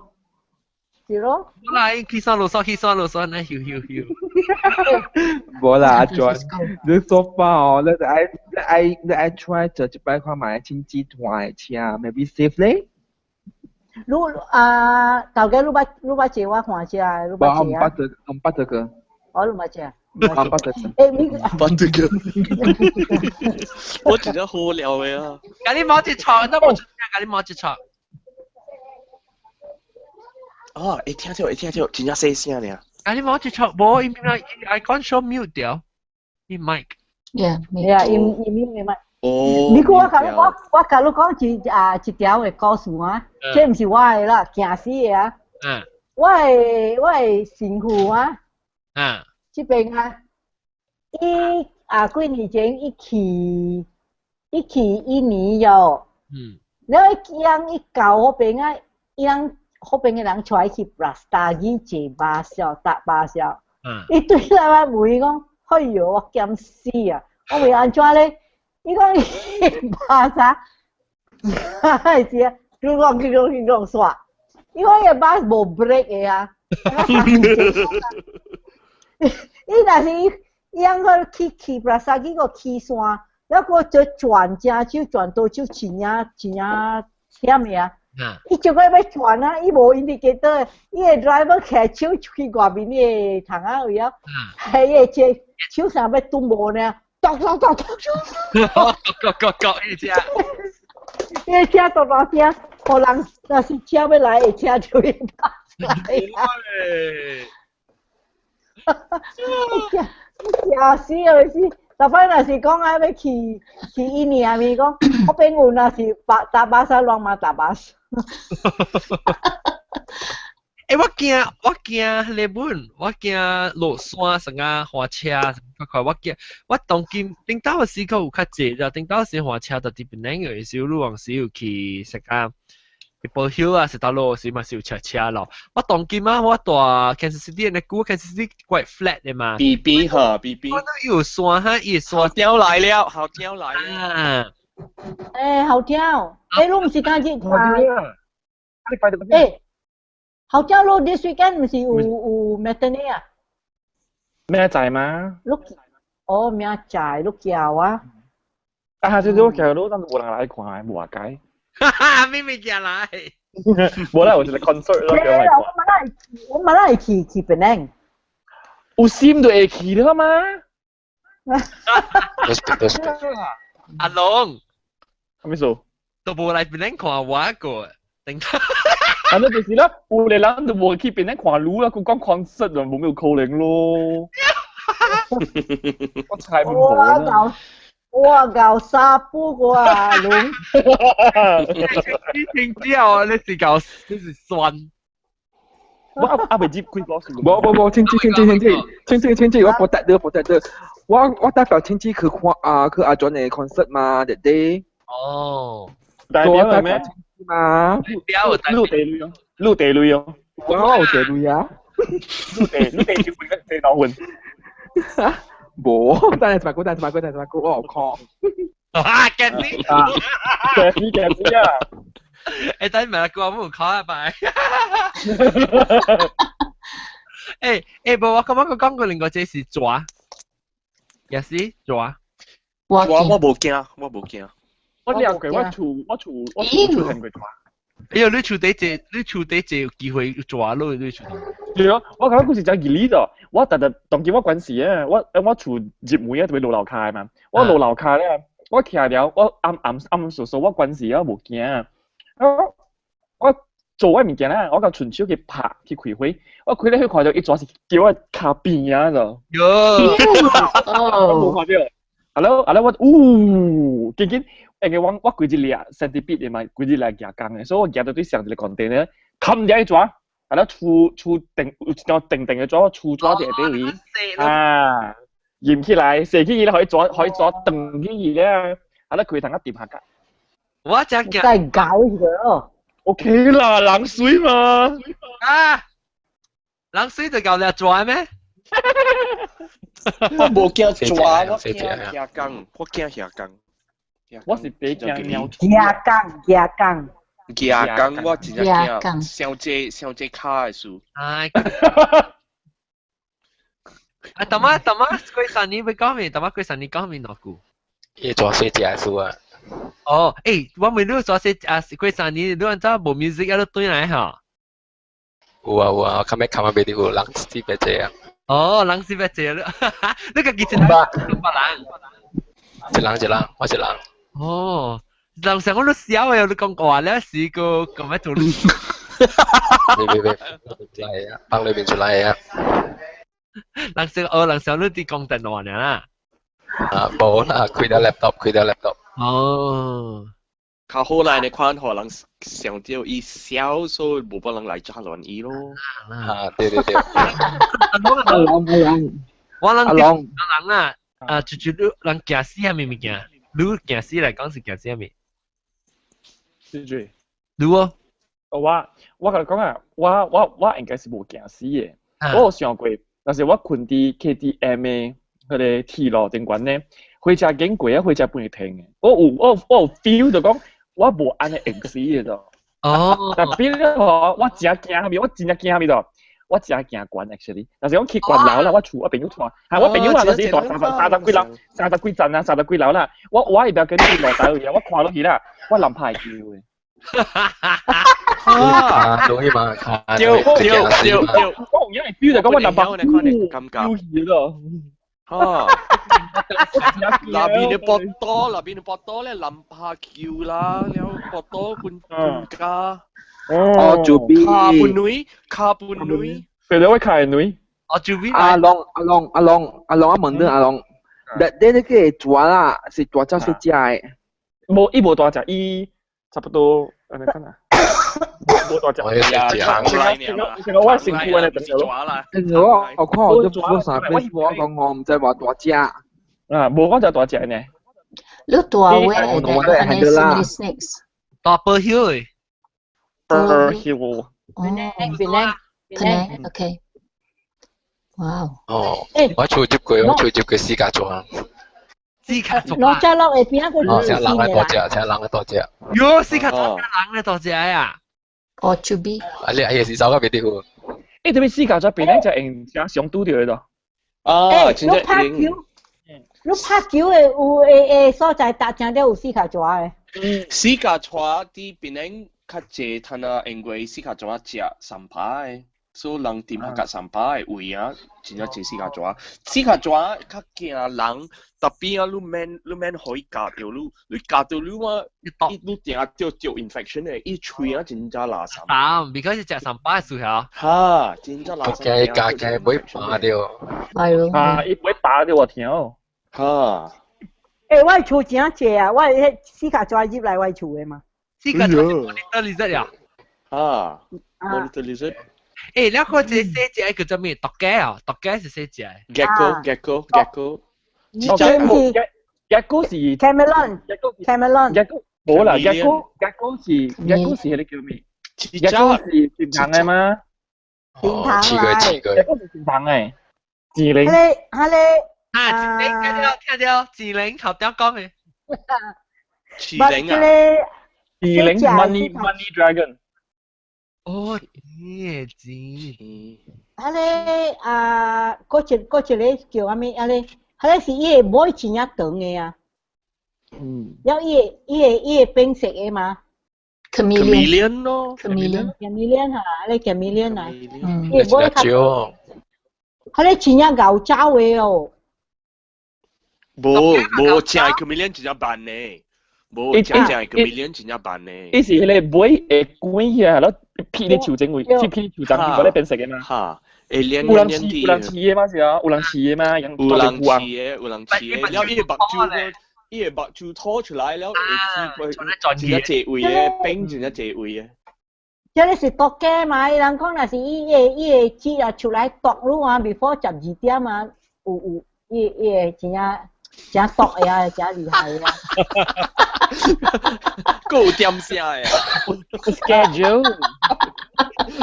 是咯。無啦，去山路山去山路山，咧，咻咻咻。無啦，阿 John，你說法哦，你愛你愛你愛 try 坐一擺看覓親子團的車，maybe safe 咧？你啊，頭家你捌你捌坐我換車，你捌坐啊？我毋捌坐，毋捌坐過。我毋捌坐。毋捌坐。欸，你捌坐過。我真正好料的啊！共你摸一錯，都無出聲，共你摸一錯。哦，會聽著會聽著，真正細聲爾。共你摸一錯，無伊伊 icon show mute 掉，伊 mic。 Yeah, yeah，伊伊 mute 伊 mic。哦，你看我共你講，我共你講一啊一條的故事啊，這毋是我的啦，驚死的啊！我的我的神父啊，這邊啊，伊啊幾年前伊去伊去印尼喲，了伊人伊舊彼邊啊，伊人彼邊的人帶伊去 Brastagi 坐巴士搭巴士，伊對來我問伊講，哎喲，我驚死啊！我問按怎咧？伊講伊巴士，係啊，佢講佢講佢講煞，伊講伊巴士無 brake 的啊，伊若是伊伊按去去 Brastagi 個起山，了個就轉正手轉倒手，真正真正險的啊！伊就個欲轉啊，伊無 indicator，伊个 driver 徛手去外面的窗仔位啊，係伊個車手上欲拄無呢，咚咚咚咚咚，個個個伊車，伊個車咚咚聲，予人若是車欲來，會車就會拍來啊！嚇死啊！是，逐擺若是講啊，欲去去印尼啊，咪講我朋友若是搭巴士，攏嘛搭巴士。欸，我驚我驚彼个本，我驚落山啥啊，滑車，快快我驚，我當今頂到的時候有較濟啦，頂到時滑車就佇檳城的時候，你往時有去啥個？報曉啊，是到路時嘛是有車車咯。我當今啊，我住 Kansas City 的久，Kansas City quite flat 的嘛。 B B 哈 B B。我都有山哈，伊山雕來了，好雕來了。欸，好跳！欸，你毋是剛才欸，好跳！你 this weekend 毋是有有 matinee 啊？明仔嘛？你哦，明仔你叫啊？啊，這我叫你，但是無人來看，無話解。哈哈，明明寄來。無啦，有一個 concert 咯，叫來看。我嘛會去去檳城。有心就會去了嘛。阿龍，啥物事？都無來檳城看我過，頂。啊，那就是啦，有的人就無去檳城看路啦，佢講 concert 就無咩可能咯。我猜唔到啦。我搞沙布過啊，龍。你聽之後，你是搞你是酸。我阿未接開個數。無無無，清子清子清子清子清子，我 protect 你 protect 你。我我代表清子去看啊，去阿 John 的 concert 嘛，弟弟。哦。代表係咩？嘛。表陸地女哦，陸地女哦。我有地女啊。陸地陸地小混地腦混。無，等下一擺過，等下一擺過，等下一擺過，我有看。啊，驚死！驚死驚死啊！欸，等下我冇考一擺。欸欸，無我感覺佢講過另外這是蛇，也是蛇。我我無驚，我無驚。我兩過，我厝我厝我厝出現過蛇。哎呦，你厝底這，你厝底這有機會蛇落你厝。對啊，我感覺佢是真義理咗。我特特當見我關事啊，我我厝入門啊，特別落樓跤嘛。我落樓跤咧，我徛了，我暗暗暗數數，我關事啊，無驚。我我做我物件啦，我甲順手去拍去開火，我開咧去看到伊蛇是叫我跤邊啊就。喲，我無看到。啊了啊了，我嗚，緊緊，因為我我規一粒 centipede 的嘛，規一粒夾工的，所以我夾到對上一個 container，冚掉伊蛇。啊！了厝厝定有一張定定的紙，厝紙佇下底位啊，淹起來，射起去咧，可以紙可以紙斷起去咧，啊！了開通啊掂下架。我真驚。真搞咗。 OK 啦，冷水嘛。啊！冷水就夠你蛇咩？我無驚蛇，我驚下工，我驚下工。我是比驚鳥。下工，下工。牙工我真正驚，傷濟傷濟跤的事。哎，啊，大媽大媽，過三年欲講咩？大媽過三年講咩兩句？伊做細隻的事啊。哦，欸，我問你做細啊，過三年你按怎無 music 啊？你轉來哈？有啊有啊，較尾較尾袂有人死別濟啊。哦，人死別濟，你你家己一人，別人？一人一人，我一人。哦。人上我都笑的，你講話了是個咁樣做。別別別，嚟啊！幫裏邊出來啊！人上哦，人上你佇講電話爾啦。啊，無啦，開掉 laptop，開掉 laptop。哦。較好啦，你看予人想著伊笑，所以無法人來炸亂伊咯。啊，對對對。阿龍阿龍，我人阿龍阿人啊，啊，就就你人驚死啥物物件？你驚死來講是驚死啥物？ C J，你哦？我我共你講啊，我我我應該是無驚死的。我有想過，若是我睏佇 KTM 的彼個鐵路頂懸呢，火車經過啊，火車本會停的。我有我我有 feel 就講，我無按呢會死的咯。哦。但變了吼，我真驚啥物？我真正驚啥物咯？我真驚懸 actually。若是講去懸樓啦，我厝我朋友帶，係我朋友啊，嗰時住三十幾樓，三十幾層啊，三十幾樓啦。我會不要緊去落台位啊，我看落去啦，我諗怕會叫嘅。啊，容易嘛？對對對對，我有影會 feel 就講我諗怕感覺叫咯。嚇！那邊的博多，那邊的博多咧，林柏橋啦，了博多半半家。哦，做邊？卡半女，卡半女。對對，我卡半女。哦，做邊？阿龍，阿龍，阿龍，阿龍，我問你阿龍，你你個蛇啦，是大隻細隻的？無，伊無大隻，伊差不多，按呢看啊。無大隻。我成個我身軀按呢長咯。我我看我都我上邊我講我毋知話大隻。啊，無講就大隻呢。你大位，安尼 so many snakes。大波曉的。波曉。哦。 Penang, OK。哇！哦，我厝接過，我厝接過私家莊。私家莊。攞只落下邊一個哦，請人嘅大隻，請人嘅大隻。喲，私家莊人嘅大隻啊！哦，就比。啊，你哎是走到別地方。誒，特別私家莊邊咧就用只上拄著的咯。啊，真你拍球，你拍球的有誒所在，搭正了有四腳蛇的。四腳蛇佇檳城較濟，趁啊，因為四腳蛇食三排，所以人掂較三排的位啊，真正濟四腳蛇。四腳蛇較驚人，特別啊，你免予伊咬著你，你咬著你啊，你定著著 infection 的，伊喙啊真正垃圾。啊，because 食三排時候。哈，真正垃圾。驚咬驚會拔著。係咯。啊，伊會拔著我聽哦。哈。欸，我厝真濟啊！我彼四腳蛇入來我厝的嘛。四腳蛇 monitor lizard 啊？啊，monitor lizard。欸，你看這細隻叫做咩？毒雞啊，毒雞是細隻。 Gecko，gecko，gecko。 Gecko 是 Chameleon，Chameleon。 Gecko 無啦，gecko 是 gecko 是彼個叫咩？gecko 是甜糖的嗎？甜糖來。 gecko 是甜糖的。志玲。彼個彼個。啊，志玲，聽到聽到，志玲頭點講的？志玲啊！志玲 Money Dragon。哦，耶子。彼個啊，閣一閣一個叫啥物？彼個，彼個是伊个尾真正長的啊。嗯。了，伊個變色的嘛。 Chameleon 咯。 Chameleon。Chameleon 哈，彼個 Chameleon 啊。嗯。伊个尾較長。彼個真正𠢕走的哦。無無正 chameleon 真正慢呢，無正正 chameleon 真正慢呢。伊是彼個尾會滾起來，了披咧樹前位，去披樹叢邊個咧變色的嘛。哈，會連有人飼，有人飼的嘛是啊，有人飼的嘛，有人飼的，有人飼的，了伊个目睭，伊个目睭吐出來了，會起真正濟位的，變真正濟位的。這個是毒雞嘛？伊人講若是伊個舌啊出來毒你啊，before 12點啊，有伊會真正。真毒的啊，真厲害啊！夠點聲的，schedule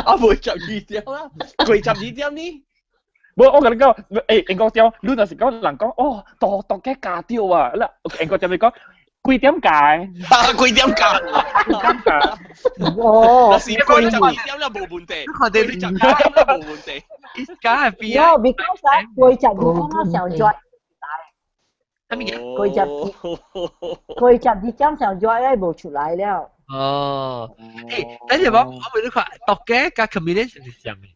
啊，未12點啦，過12點呢？無，我共你講，欸，英國點，你若是講人講，哦，毒毒雞咬著啊，啦，英國點你講幾點解？啊，幾點解？幾點解？哦，若是過12點了無問題，過12點了無問題。梗係變啊！No, because 啊，過12點我上熱。過12點上熱咧，無出來了。哦，欸，等陣我問你看，毒雞佮 chameleon 是像的？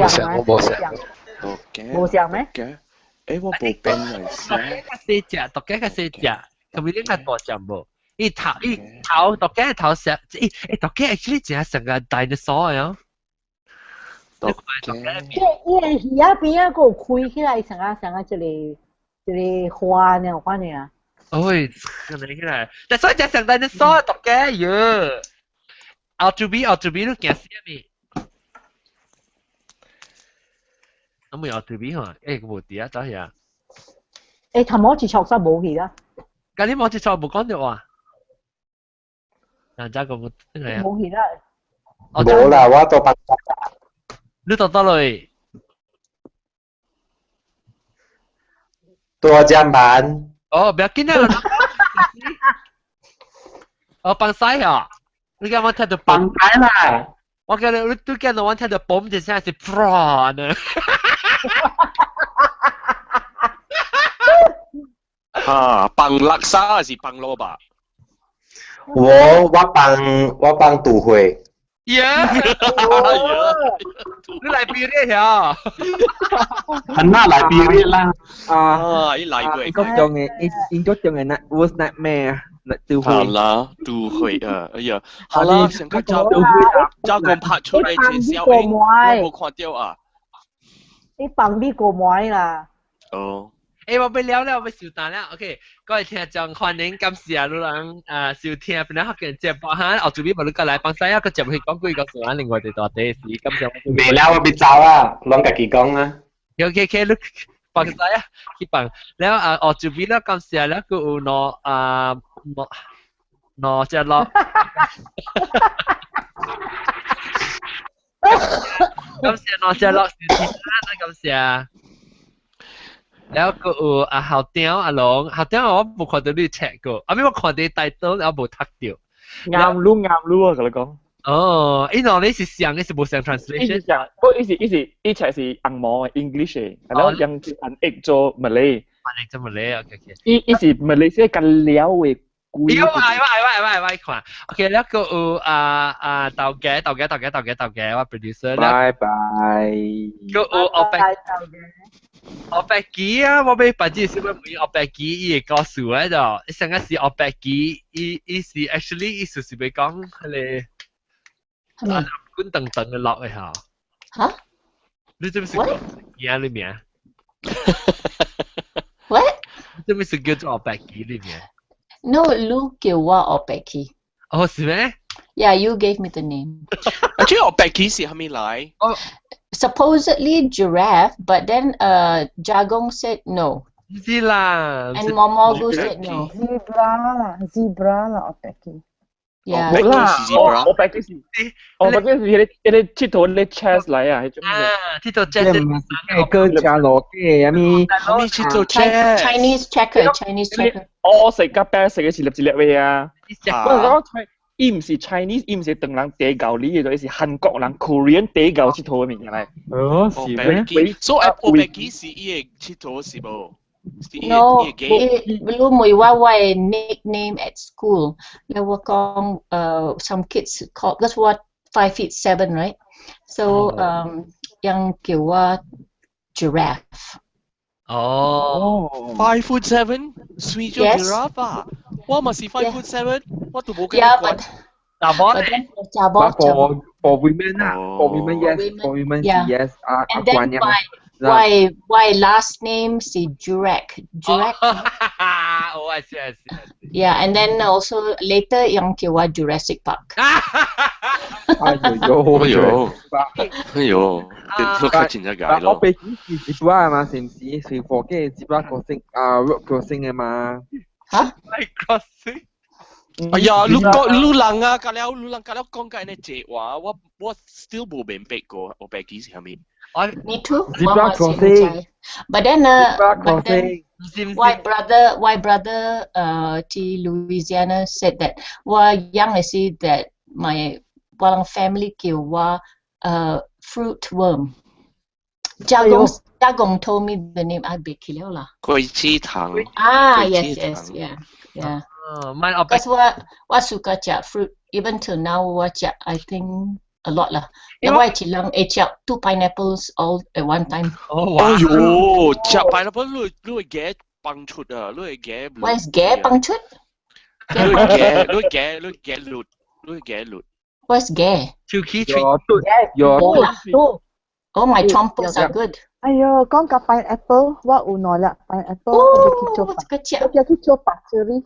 像啊，無像。毒雞。無像咩？欸，我無變來毒雞較細隻，毒雞較細隻，chameleon 較大隻無？伊頭伊頭毒雞頭像，欸欸，毒雞 actually 真像個 dinosaur 啊！毒雞。伊個魚仔邊仔閣有開起來，像啊像啊一個。一個花呢，我看爾。哎，可能起來，但所以只上 dinosaur 毒雞喲。後主邊後主邊你驚死咩？咁咪後主邊吼，欸，無佇啊，走去啊。欸，頭毛一撮煞無去啦。今日毛一撮無講著話。人家個無真係啊。無去啦。無啦，我到北。你到倒落？大江板。哦，不要緊啊！哦，放屎啊！你敢我聽到放屎啦！我記得你對見到我聽到嘣一聲是啪呢。啊，放垃圾還是放蘿蔔？我幫杜會。呀！你來比咧呀？很難來比咧啦。啊，伊來過。英國中嘅，英國中嘅 night worst nightmare 啊，杜會。好啦，杜會啊，哎呀，好啦，上個周周公拍出嚟一小影，我冇看到啊。你放你過買啦。哦。欸，我欲了了，我欲收單了。OK，各位聽眾歡迎感謝你人啊收聽本來福建節目哈，後準備無你過來幫手，個節目講幾個事，另外一個大題是感謝。未了，我欲走啊，攏家己講啊。 OK OK，你幫手啊，去幫。了啊，後準備了感謝了，閣有兩啊兩兩隻鹿。感謝兩隻鹿收聽，感謝。แล้วก็有啊校長阿龍，校長我無看到你 check 過，啊咪我看到大刀，我無讀到。啱擼啱擼啊！同你講。哦，伊喏你是上，你是無上 translation。伊是上，不伊是伊是伊冊是紅毛嘅 English 嘅，然後用按譯做 Malay。翻譯做 Malay，OK OK。伊伊是 Malaysia 較了嘅。哎我愛我愛我愛我愛看，OK，แล้วก็有啊啊豆嘅豆嘅豆嘅豆嘅豆嘅，我 producer。拜拜。個有後白後白機啊，我欲把這小妹妹後白機伊個故事喺度，上個是後白機，伊伊是 actually 意思是欲講彼個啊滾騰騰嘅落嘅嚇。嚇？你知唔知講嘢裏面？What？你知唔知叫做後白機裏面？ No, 你叫我後白機。哦，是咩？Yeah, you gave me the name. Actually, 後白機是蝦米來？ Supposedly giraffe, but then Jagung said no. 唔知啦。 And Momogu said no. Zebra 啦，zebra 啦，後白機。 Yeah. 冇啦，我白機是，我白機是彼個彼個佚佗咧 chess 來啊，彼種。啊，佚佗 chess。個加落嘅，啥物？啥物佚佗 chess？ Chinese checker, Chinese checker。我食甲白色嘅是粒一粒嘅啊。我講伊毋是 Chinese，伊毋是唐人地教你嘅，伊是韓國人 Korean 地教佚佗嘅物件來。哦，是咩？所以我白機是伊個佚佗是無？ No, 你問我我的 nickname at school. 了我講some kids call because 我 5'7", right? So 人叫我 giraffe. 哦，5'7", 算做 giraffe 啊？我嘛是 5'7", 我都無跟你講。查某咧，查某 For women 啊，for women yes, for women yes 啊啊關呀。 Why last name 是 Jurek Jurek? Oh, I see, I see. Yeah, and then also later 人叫我 Jurassic Park. 哎呦哎呦，哎呦，都較真正解咯。我被是 zebra 嘛，是唔是？是火嘅 zebra crossing 啊，road crossing 嘅嘛。嚇？crossing？哎呀，你講你人啊，甲了你人甲了講緊呢這話，我我 still 無明白過，我白記是啥物。 Me too. Zebra crossing. But then, but then, why brother, 佇 Louisiana said that 我 young I see that my 我 family 叫我 fruit worm. 家公家公 told me the name I 袂記了啦。果子糖。啊，yes yeah. 哦，蠻後 Because 我我 suka 食 fruit even till now 我食 I think a lot 啦。因為一人會食 two pineapples all at one time。哦，哎呦，食 pineapple 你你會夾崩出啊，你會夾。 What is 夾崩出？你會夾，你會夾，你會夾綠，你會夾綠。 What's 夾？手起嘴。有 Oh, my chompers are good. 哎呦，講到 pineapple，我有兩粒 pineapple，我去做，我去做白處理。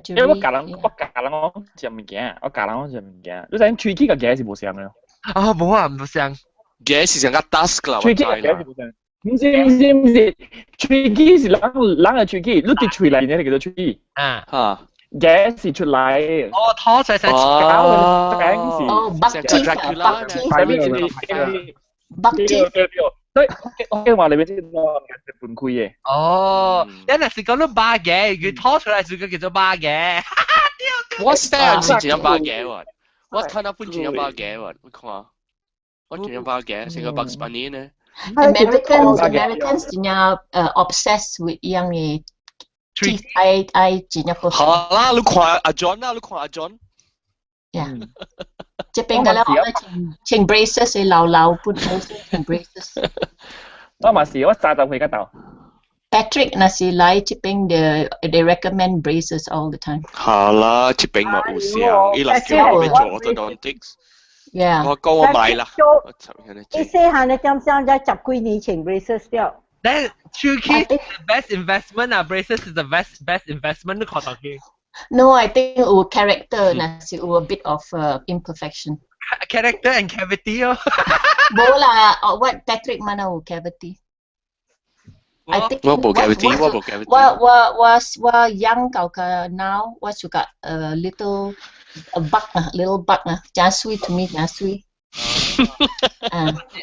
因為我教人，我教人講食物件，我教人講食物件。你知影喙齒佮牙是無相嘅？啊，無啊，無相。牙是像個 dusk 啦，喙齒佮牙是無相。毋是毋是毋是，喙齒是人人嘅喙齒，你佇喙內面叫做喙齒。啊。嚇。牙是出來。哦，吐出來才搞嘅是。哦，buck teeth 啊，buck teeth。buck teeth。對對對。所以我我話裏面這個係分開嘅。哦，你若是講你肉牙，佢吐出來就叫做肉牙。我 stand 是真肉牙喎，我睇下本錢一包嘅喎，你看，我見一包嘅，成個 Bugs Bunny 呢。 Americans 真正obsessed with 樣嘅 teeth，愛愛真正好啦，你看阿 John 啦，你看阿 John。 Yeah，這邊個咧，我穿 braces 係老老本穿 braces。我嘛是，我30歲較豆。 Patrick 若是來這邊的，they recommend braces all the time。好啦，這邊嘛有聲，伊人叫我做 orthodontics。 Yeah。我講我買啦。你細漢的點聲才十幾年前 braces 了。 Then Chuki the best investment 啊，braces is the best best investment 你看到去。 No, I think 有 character 若是有 a bit of imperfection。 Character and cavity 哦。無啦，哦，what Patrick mana 有 cavity。I think 我無 cavity，我無 cavity。我我我我 young 到個 now，我 suka a little a bug 啊，little bug 啊，真水 to me 真水。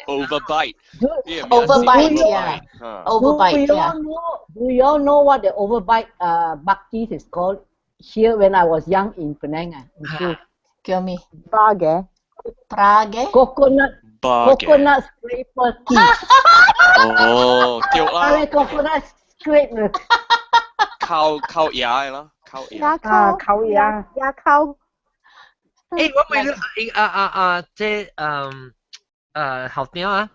Overbite. Overbite, yeah. Overbite, yeah. Do you all know what the overbite buck teeth is called? Here when I was young in Penang, ah, in school. 叫咩？ Prague. Prague? Coconut. Coconut scraper teeth. 哦，對啦。 Coconut scrape. 靠靠牙的啦，靠牙。牙膏，靠牙，牙膏。誒，我問你啊啊啊，這嗯學長啊，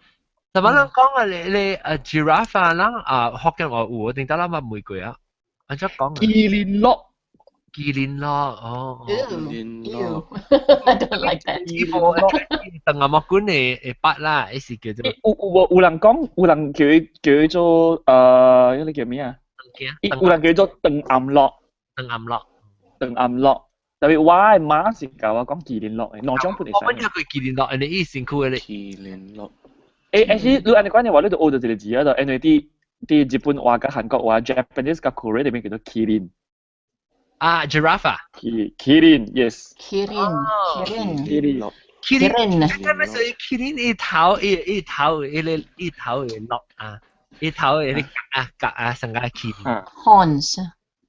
怎麼人講啊？你你giraffe 啊，咱啊福建話有，定得咱捌問過啊？按怎講啊？麒麟樂。麒麟樂，哦。麒麟樂。 I don't like that。呢個鄧阿莫管嘅嘅筆啦，還是叫做？有有有人講，有人叫佢叫佢做嗰個叫咩啊？有人叫做鄧暗樂。鄧暗樂。鄧暗樂。特別我嘅媽是教我講麒麟樂嘅，兩種本會使。我聽過麒麟樂，因為伊身軀嘅咧。麒麟樂。誒，其實你按呢講嘅話，你就學到一個字啊，就因為佇佇日本話佮韓國話，Japanese 佮 Korea 裡面叫做麒麟。啊，giraffe 啊。麒麒麟，yes。麒麟，麒麟。麒麟。麒麟。係咪所以麒麟伊頭伊伊頭伊個伊頭會落啊？伊頭會咧角啊角啊，成個麒麟。 Horns。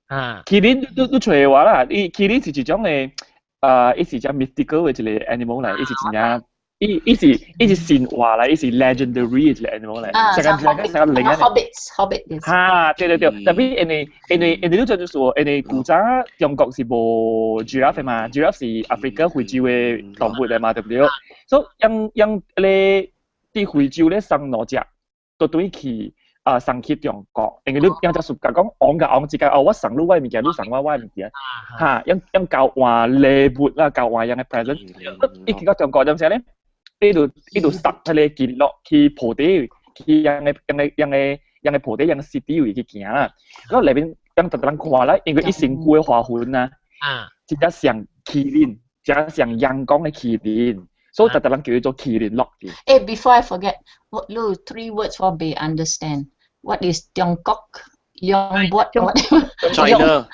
啊。麒麟，你你揣話啦，伊麒麟是一種嘅，啊，伊是隻 mythical 嘅一個 animal 嚟，伊是真正，伊伊是伊是神話嚟，伊是 legendary 嘅一個 animal 嚟，成個成個成個靈啊。 Hobbits，Hobbit。哈，對對對，特別因為因為因為你做就是說，因為古早中國是無 giraffe 嘛，giraffe 是 Africa 非洲嘅動物嚟嘛，對不對？所以用用咧佇非洲咧送兩隻，都對去。啊，送去中國，因為你用隻術甲講，王共王之間，哦，我送你我的物件，你送我我的物件，哈，用用交換禮物啦，交換樣的 present。伊去到中國點寫咧？伊就伊就塞彼個麒麟樂去鋪底，去樣个樣個樣个樣个鋪底樣个 city 位去行啦。然後內面樣逐個人看啦，因為伊身軀的花紋啊，真正像麒麟，真正像陽光的麒麟，所以逐個人叫伊做麒麟樂的。 Hey, before I forget, what three words for be understand. What is 中國? 中國 what? China.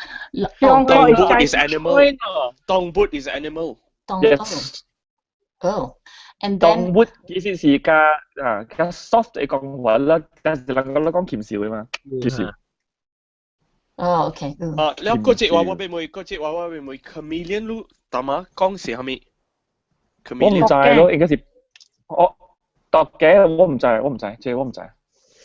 中國is animal. 動物 is animal. Yes. Oh, and then 動物其實是較啊較 soft 的講話啦，但是人講咧講禽獸的嘛，其實。哦，OK。啊，了嗰隻話我俾問，嗰隻話我俾問，chameleon 你大媽講是啥物？我唔知咯，應該是我讀嘅，我唔知，我唔知，這個我唔知。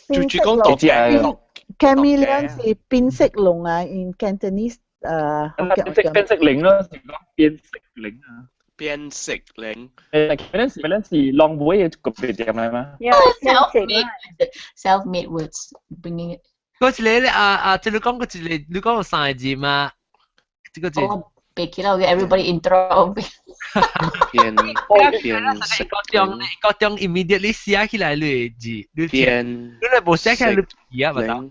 就只講讀嘅。 Chameleon 是變色龍啊，in Cantonese 變色變色龍咯，是講變色龍啊。變色龍。誒，可能是龍尾嘅個別點嚟嘛？Self-made self-made words bringing it。嗰一個咧啊啊，即係你講嗰一個，你講三個字嘛？這個字。別起啦，everybody interrupt。變變色各種各種 immediately 寫起來你字，你變你嚟無寫起來你記啊，咪得。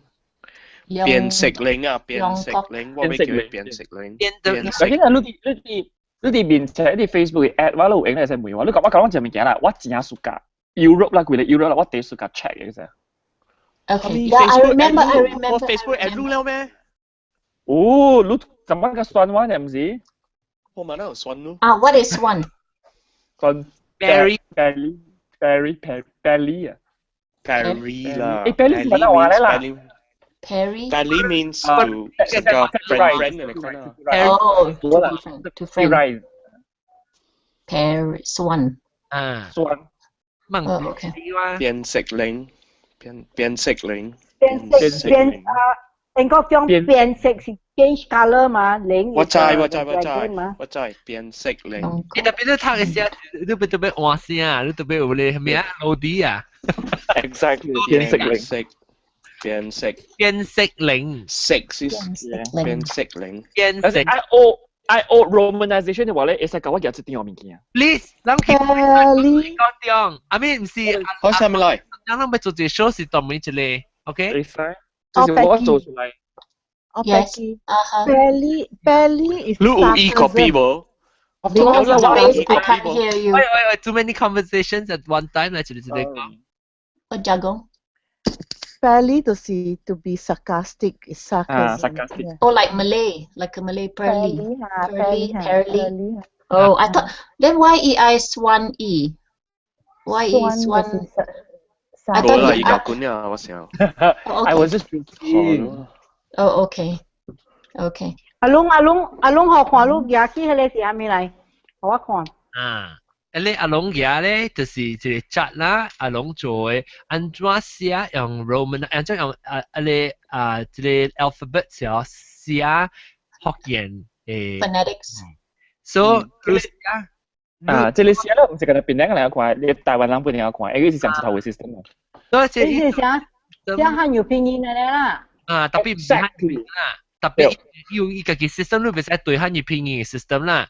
變色龍啊，變色龍，我欲叫伊變色龍。變色。但係你佇你佇你佇面前，你 Facebook 嘅 ad 我都有用來使問我，你講我講一個物件啦，我真正 suka Europe 啦，規個 Europe 啦，我第一 suka check 嘅啫。 Okay, yeah, I remember, I remember. 我 Facebook add 你了咩？哦，你怎麼個算我呢？毋是？我嘛哪有算你？啊，what is one？算 Berry berry berry berry 啊，berry 啦。誒，berry 是哪話來啦？Perry。 Berry means to 個 friend friend 嘅款啊。哦，to friend。Paris，Swan。啊，Swan。問哦，OK。變色靈，變變色靈，變色變啊，英國講變色是 change color 嘛，靈。我知我知我知我知變色靈。你特別你讀嘅時，你別特別換聲啊，你特別有咧咩啊，老啲啊。 Exactly，變色靈。變色變色靈。色是變色靈。變色。 I O I O romanization 嘅話咧，會使教我夾一點物件。 Please，咱去講中，阿咪唔是。好，下面來。咱咱要做一個 show 是專門一個，OK？會使，就是我做出來。哦 Yes， Becky 啊哈。 Barely barely is 你有 e copy 無？ I can't hear you. 喂喂喂，too many conversations at one time 來一個一個講。我加講。 Barely 就是 to be sarcastic, is 啊 sarcasm. ，sarcastic。 Oh, like Malay, like a Malay pearly. Pearly 哈 Pearly, ，pearly 哈 pearly. ，pearly 哈。 Oh, I thought then why E I swan E? Why E Swan swan? 就是 I 無啦， thought 伊 you 教管啊，我想。 Oh, I okay. was just joking. Oh, okay. Okay. 阿龍阿龍阿龍，學看你舉起彼個是啥物來？予我看。啊，你阿龍嘢咧，就是一個 chart 啦，阿龍做的，按怎寫用 Roman，按怎用啊啊你啊這個 alphabet 寫寫福建誒 Phonetics. ，so 你寫啊，這個寫咧唔是干焦檳城人看，你台灣人本人看，因為是上一頭嘅 system 啊。所以你是寫寫漢語拼音的啦。啊，特別唔是漢語拼音啦，特別有伊家己 system，你袂使對漢語拼音嘅 system 啦。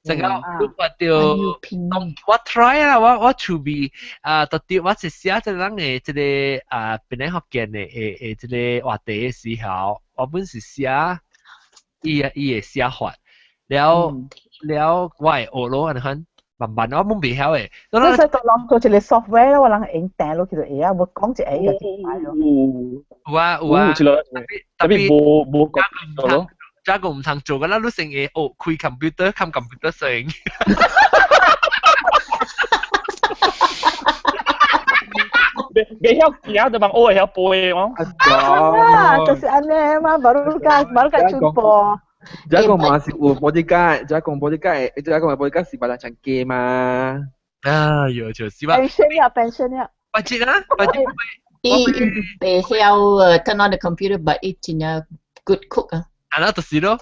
這個你看到，當我 try 啊，我我厝邊啊，特別我是寫這人的這個啊，檳城福建的的的這個話題的時候，我本是寫伊伊的寫法，了了我會學咯，按呢款慢慢我本袂曉的。你使當人做一個 software 咯，我人用訂落去就會啊，無講一個就一擺咯。有啊有啊，特別無無講咯。這個毋通做，㗎啦，你先會學開 computer，看 computer 先。袂曉行就茫學會曉背哦。啊，就是按呢嘛，baru 甲 baru 甲進步。這個嘛是有 bodyguard，這個 bodyguard，這個 bodyguard 是別人唱歌嘛。哎呦，就是吧。 pension 了，pension 了。八折啊，八折。伊袂曉 turn on the computer, but 伊真正 good cook 啊。啊，那就是咯。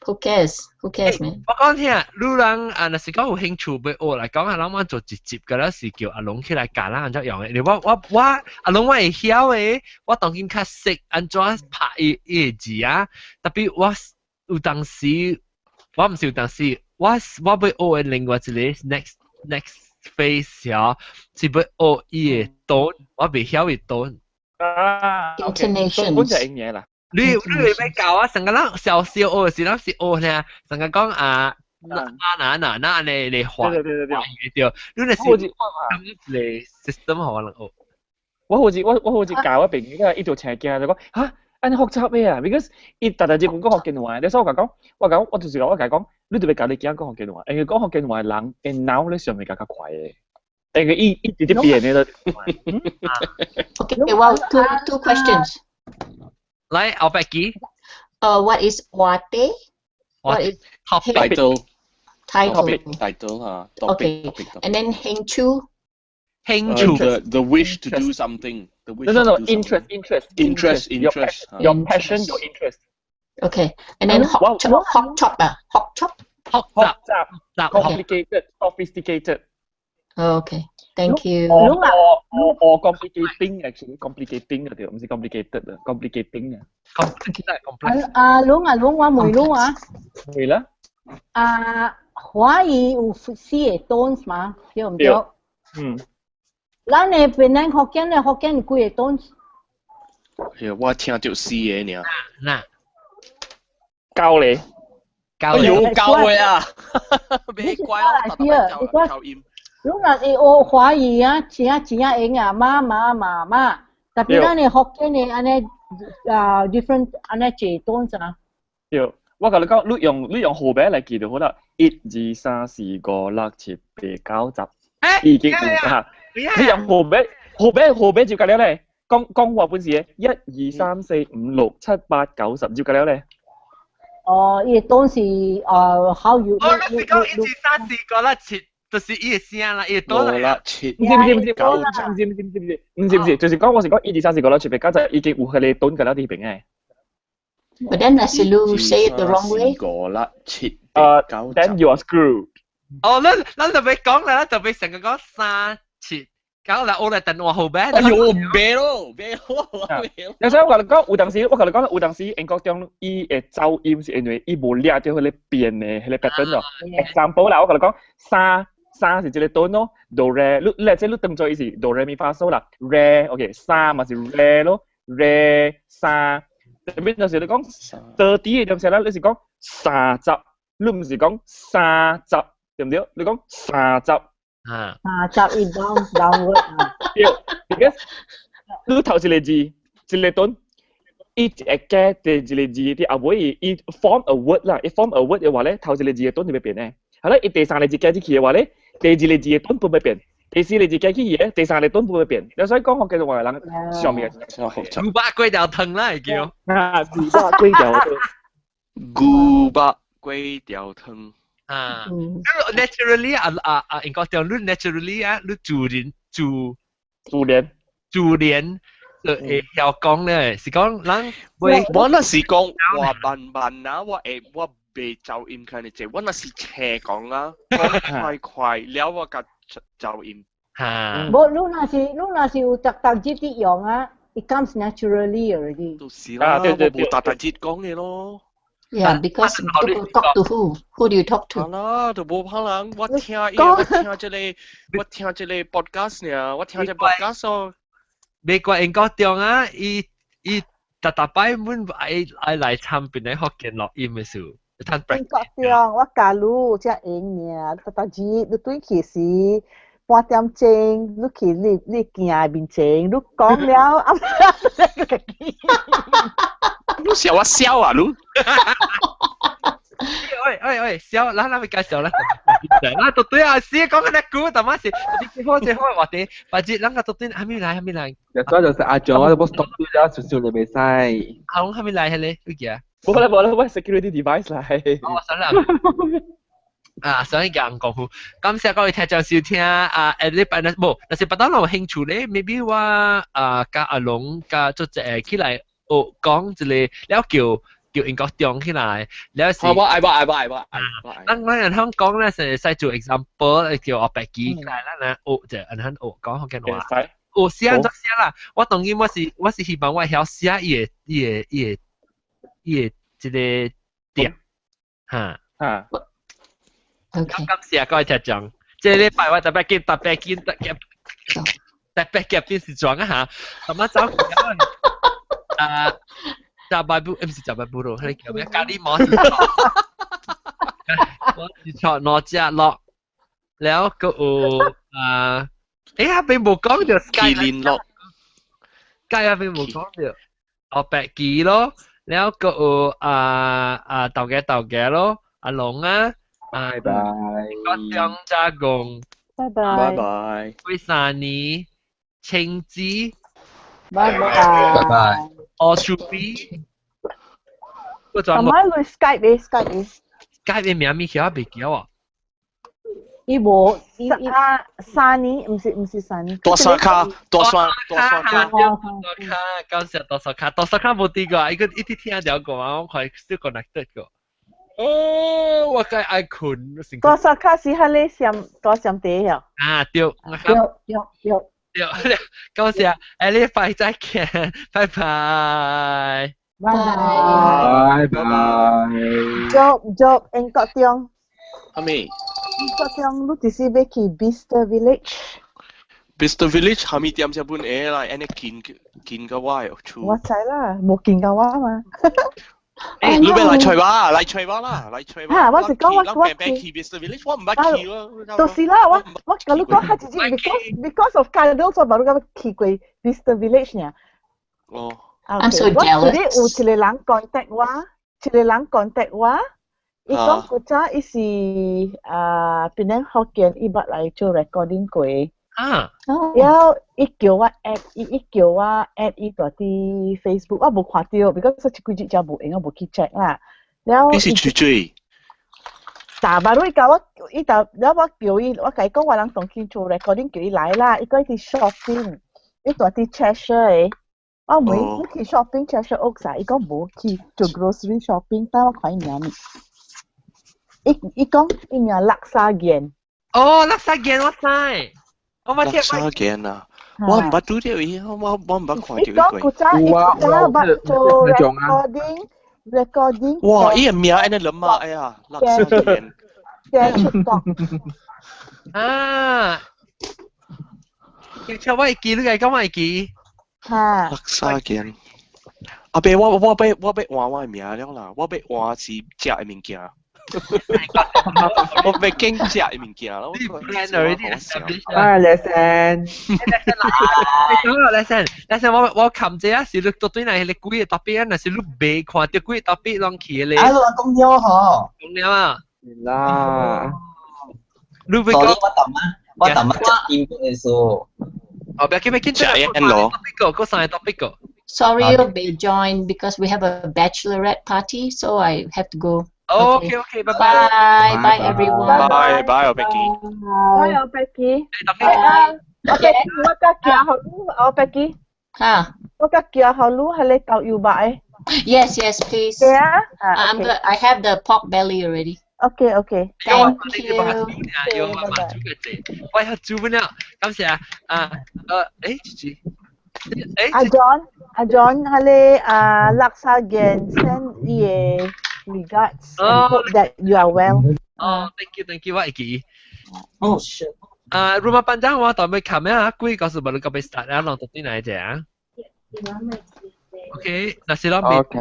Who cares? Who cares, man? 我講聽，你人啊，若是講有興趣欲學來講啊，咱我做一集個啦，是叫阿龍起來教咱按怎用的。我我我阿龍我會曉的，我當今較識按怎拍伊伊个字啊。特別我有當時，我毋是有當時，我我欲學的另外一個 next next phase 哦，是欲學伊个 tone，我袂曉伊 tone。啊，Intonations。本就英嘢啦。你你會欲教我成個咱小小學時，咱是學呢，成個講啊，嗱嗱嗱嗱按呢來畫，對對對對對，你若是咁一個 system 予我人學。我好似我我好似教我朋友，伊就請驚就講嚇，按呢複雜的啊，because 伊逐逐日本講福建話，所以我共講，我講我就是我共講，你著欲教你囝講福建話，因為講福建話的人，𪜶腦咧上會較較快的，因為伊伊直直變的。 Okay, well, two questions. 來，後壁記。 What is 話題? What is topic? Title. Title. Title 啊，topic. Okay. And then 興趣. 興趣。The wish to do something. The wish No, no, no. to do Interest, interest, Interest, interest. Your passion, your interest. Okay. And then 學習學習啊，學習。學習習 complicated, sophisticated. Okay. Thank you. or or or complicating actually complicating 啊對，毋是 complicated 啊，complicating 啊。 complex 阿龍阿龍，我問你啊。會啦。啊，華語有四個 tones 嘛？對毋對？嗯。咱的檳城福建的福建有幾個 tones？係我聽著四個爾。嗱，教你。教你。有教的啊！你乖啊，你你若會學華語啊，真啊真啊用啊，媽媽媽媽，特別咱的福建的按呢啊 different 按呢濟 tones 啊。對，我共你講，你用你用號碼來記就好啦，一、二、三、四、五、六、七、八、九、十，已經有嚇。你用號碼號碼號碼就夠了咧。講講話本事嘅，一、二、三、四、五、六、七、八、九、十就夠了咧。哦，伊當時啊，how you？哦，你是講一、二、三、四、五、六、七。就是伊嘅聲啦，伊嘅哆啦。五啦七，唔是唔是唔是，九，唔是唔是唔是唔是唔是唔是，就是講我是講一二三四五六七八九就已經有彼個頓個了佇彼邊嘅。 But then 若是你 say it the wrong way，五六七九，then you are screwed。哦，咱咱特別講啦，咱特別成個講三七九啦，我來等我號碼。哎喲，袂咯，袂咯，有時我共你講，有當時我共你講，有當時英國中伊會走音是因為伊無掠著彼个變的彼个 pattern 咯。Example 啦，我共你講，三三是一个頓咯，do re，你你這你當做伊是 do re mi fa so 啦，re，OK，三嘛是 re 咯，re 三。特別就是你講30的點寫啦，你是講三十，你毋是講三十，對毋對？你講三十。啊，三十伊 down downward 啊。對，because 你頭一個字，一個頓，伊會加第一個字佇後尾伊伊 form a word 啦，伊 form a word 的話咧，頭一個字的頓就欲變的。好啦，伊第三個字加入去的話咧，第二個字的頓不欲變，第四個字加去的，第三個頓不欲變。所以講福建話的人上面牛肉粿條湯啦，會叫。啊，牛肉粿條湯。牛肉粿條湯。啊，naturally 啊啊啊，英國中你 naturally 啊，你自然自自然自然就會曉講咧，是講人會。我若是講話慢慢啊，我會我袂走音可能濟，我若是斜講啊，講快快了我共走音。嚇！無，你若是你若是有逐逐日佇用啊，it comes naturally already。就是啦，我無逐逐日講的咯。 Yeah, because you talk to who? Who do you talk to? 係啦，就無可能。我聽伊，我聽這个，我聽這個 podcast 爾，我聽這 podcast 哦。美國英國中啊，伊伊逐逐擺阮愛愛來參邊个福建錄音的時候，趁英國中我教你才會爾，逐逐日你轉去時半點鐘，你去你你鏡面前，你講了，啊，你家己。你笑我笑啊，你？喂喂喂，笑，咱咱欲介紹啦，咱都對啊，是講緊個古，但係是，你好這好話題，或者咱個都對，還沒來，還沒來。所以就是阿john，我都 stop 住了，少少你袂使。阿龍還沒來，彼个，你記啊？無啦無啦，我 security device 來。我想啦。啊，上一講功夫，感謝各位聽眾收聽啊！下禮拜呢，無，若是別當人有興趣咧，maybe 我啊佮阿龍佮做者起來學講一个，了叫叫英國中起來，了是。我愛我愛我愛我愛。咱咱人香港咧是會使做 example，叫學白記起來，咱來學者，按怎學講福建話。學寫怎寫啦？我當然我是我是希望我會曉寫伊个伊个伊個伊个這个點，哈。哈。感謝各位聽眾，這禮拜我特別見特別見特別特別夾電視裝啊嚇，咁啊走啊，雜白布，毋是雜白布咯，彼个叫咩？咖喱毛是錯，我是錯兩隻落，了閣有啊，欸，彼邊無講著麒麟樂，Sky 彼邊無講著，哦白旗咯，了閣有啊啊豆家豆家咯，阿龍啊。拜拜。我張家公。拜拜。拜拜。過三年，青子。拜拜。拜拜。奧樹比。阿媽來 Skype 的 Skype 的。 Skype 的名物曉袂記哦。伊無伊伊啊，三年，毋是毋是三年。大山跤，大山大山跤。大山跤，感謝大山跤，大山跤無佇過，伊閣一直聽著過啊，我看小 connected 過。哦，我該愛睏。大山跤是彼个閃大閃地曉。啊，對，對對對。對，感謝，下禮拜再見，拜拜。拜拜。拜拜。 Job job 英國中。阿咪。英國中，你就是欲去 Bicester Village。 Bicester Village 蝦米店才本會啦，按呢近近過我的厝。我知啦，無近過我嘛。你欲來揣我，來揣我啦，來揣我。哈，我是講我我去 Bicester Village，我毋捌去咯。就是啦，我我共你講，較直接，because because of Cardinal，所以無你敢去過 Bicester Village 爾。哦。 I'm so 我 jealous. 昨日有一個人 contact 我，一個人 contact 我，伊講古早伊是啊，檳城福建，伊捌來做 recording 過。啊！然後伊叫我 add，伊伊叫我 add 伊佇佇 Facebook，我無看著，because 這幾日才無閒，我無去 check 啦。然後你是水水？但 baru 伊教我，伊就了我叫伊，我共伊講我人當去做 recording 叫伊來啦，伊講伊去 shopping，伊住佇 Cheshire 的。我問伊去 shopping Cheshire Oaks 啊，伊講無去做 grocery shopping，但我看伊名物。伊伊講伊名垃圾燕。哦，垃圾燕我知，我捌聽。垃圾燕啊！我毋捌拄著伊，我我毋捌看伊著伊過。講古早伊古早捌做 recording recording。哇！伊個名按呢諗啊，哎呀，垃圾燕。嘅出國。啊！叫我會記，你講我會記。嚇。垃圾燕。阿伯，我我欲我欲換我的名了啦，我欲換是食的物件。我欲揀食的物件啦。你 brand already established。啊，lesson。你講啦，lesson，lesson，我我琴這啊是你到對來你幾個 topic 啊，若是你未看著幾個 topic 攏去咧。啊，你講了嗬。講了啊。啦。你會講。我抌啊，我抌啊，食點嘅數。哦，不要緊，不要緊，這個 topic 個，三個 topic 個。 Sorry, you may join because we have a bachelorette party, so I have to go. Okay, okay, bye bye. Bye, bye everyone. Bye, bye, Becky. Bye, 阿 Becky。啊，阿 Becky，我甲寄予你，阿 Becky。嚇。我甲寄予你，彼个豆油肉的。 Yes, please. 對啊。 I'm good. I have the pork belly already. Okay. Thank you. 有啊，嘛煮個字，喂，煮不了，感謝啊，啊，誒，姐姐，誒，阿 John，阿 John，彼个啊，laksa 健 send 伊个 regards and hope that you are well. 哦，thank you，thank you，我會記。 Oh shit！啊，rumah panjang 我當尾琴啊，幾個是無你個欲 start 啊，攏到對來者啊。OK，若是攏未 OK。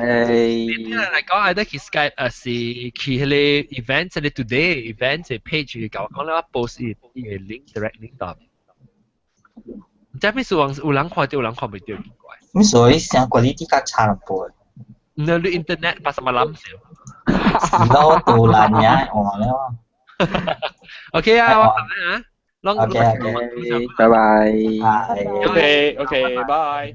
你來講，愛得去 Skype 啊，是去彼个 event，這個 today event 的 page 共我講了，我 post 伊伊個 link direct link 到。毋知咩事有有人看著，有人看袂著，奇怪。你所以聲 quality 較差淡薄。你你 internet pasar malam 少。是咯，杜蘭呀，換了。 OK 啊，我咁樣啊。 OK OK，拜拜。 OK OK，拜。拜。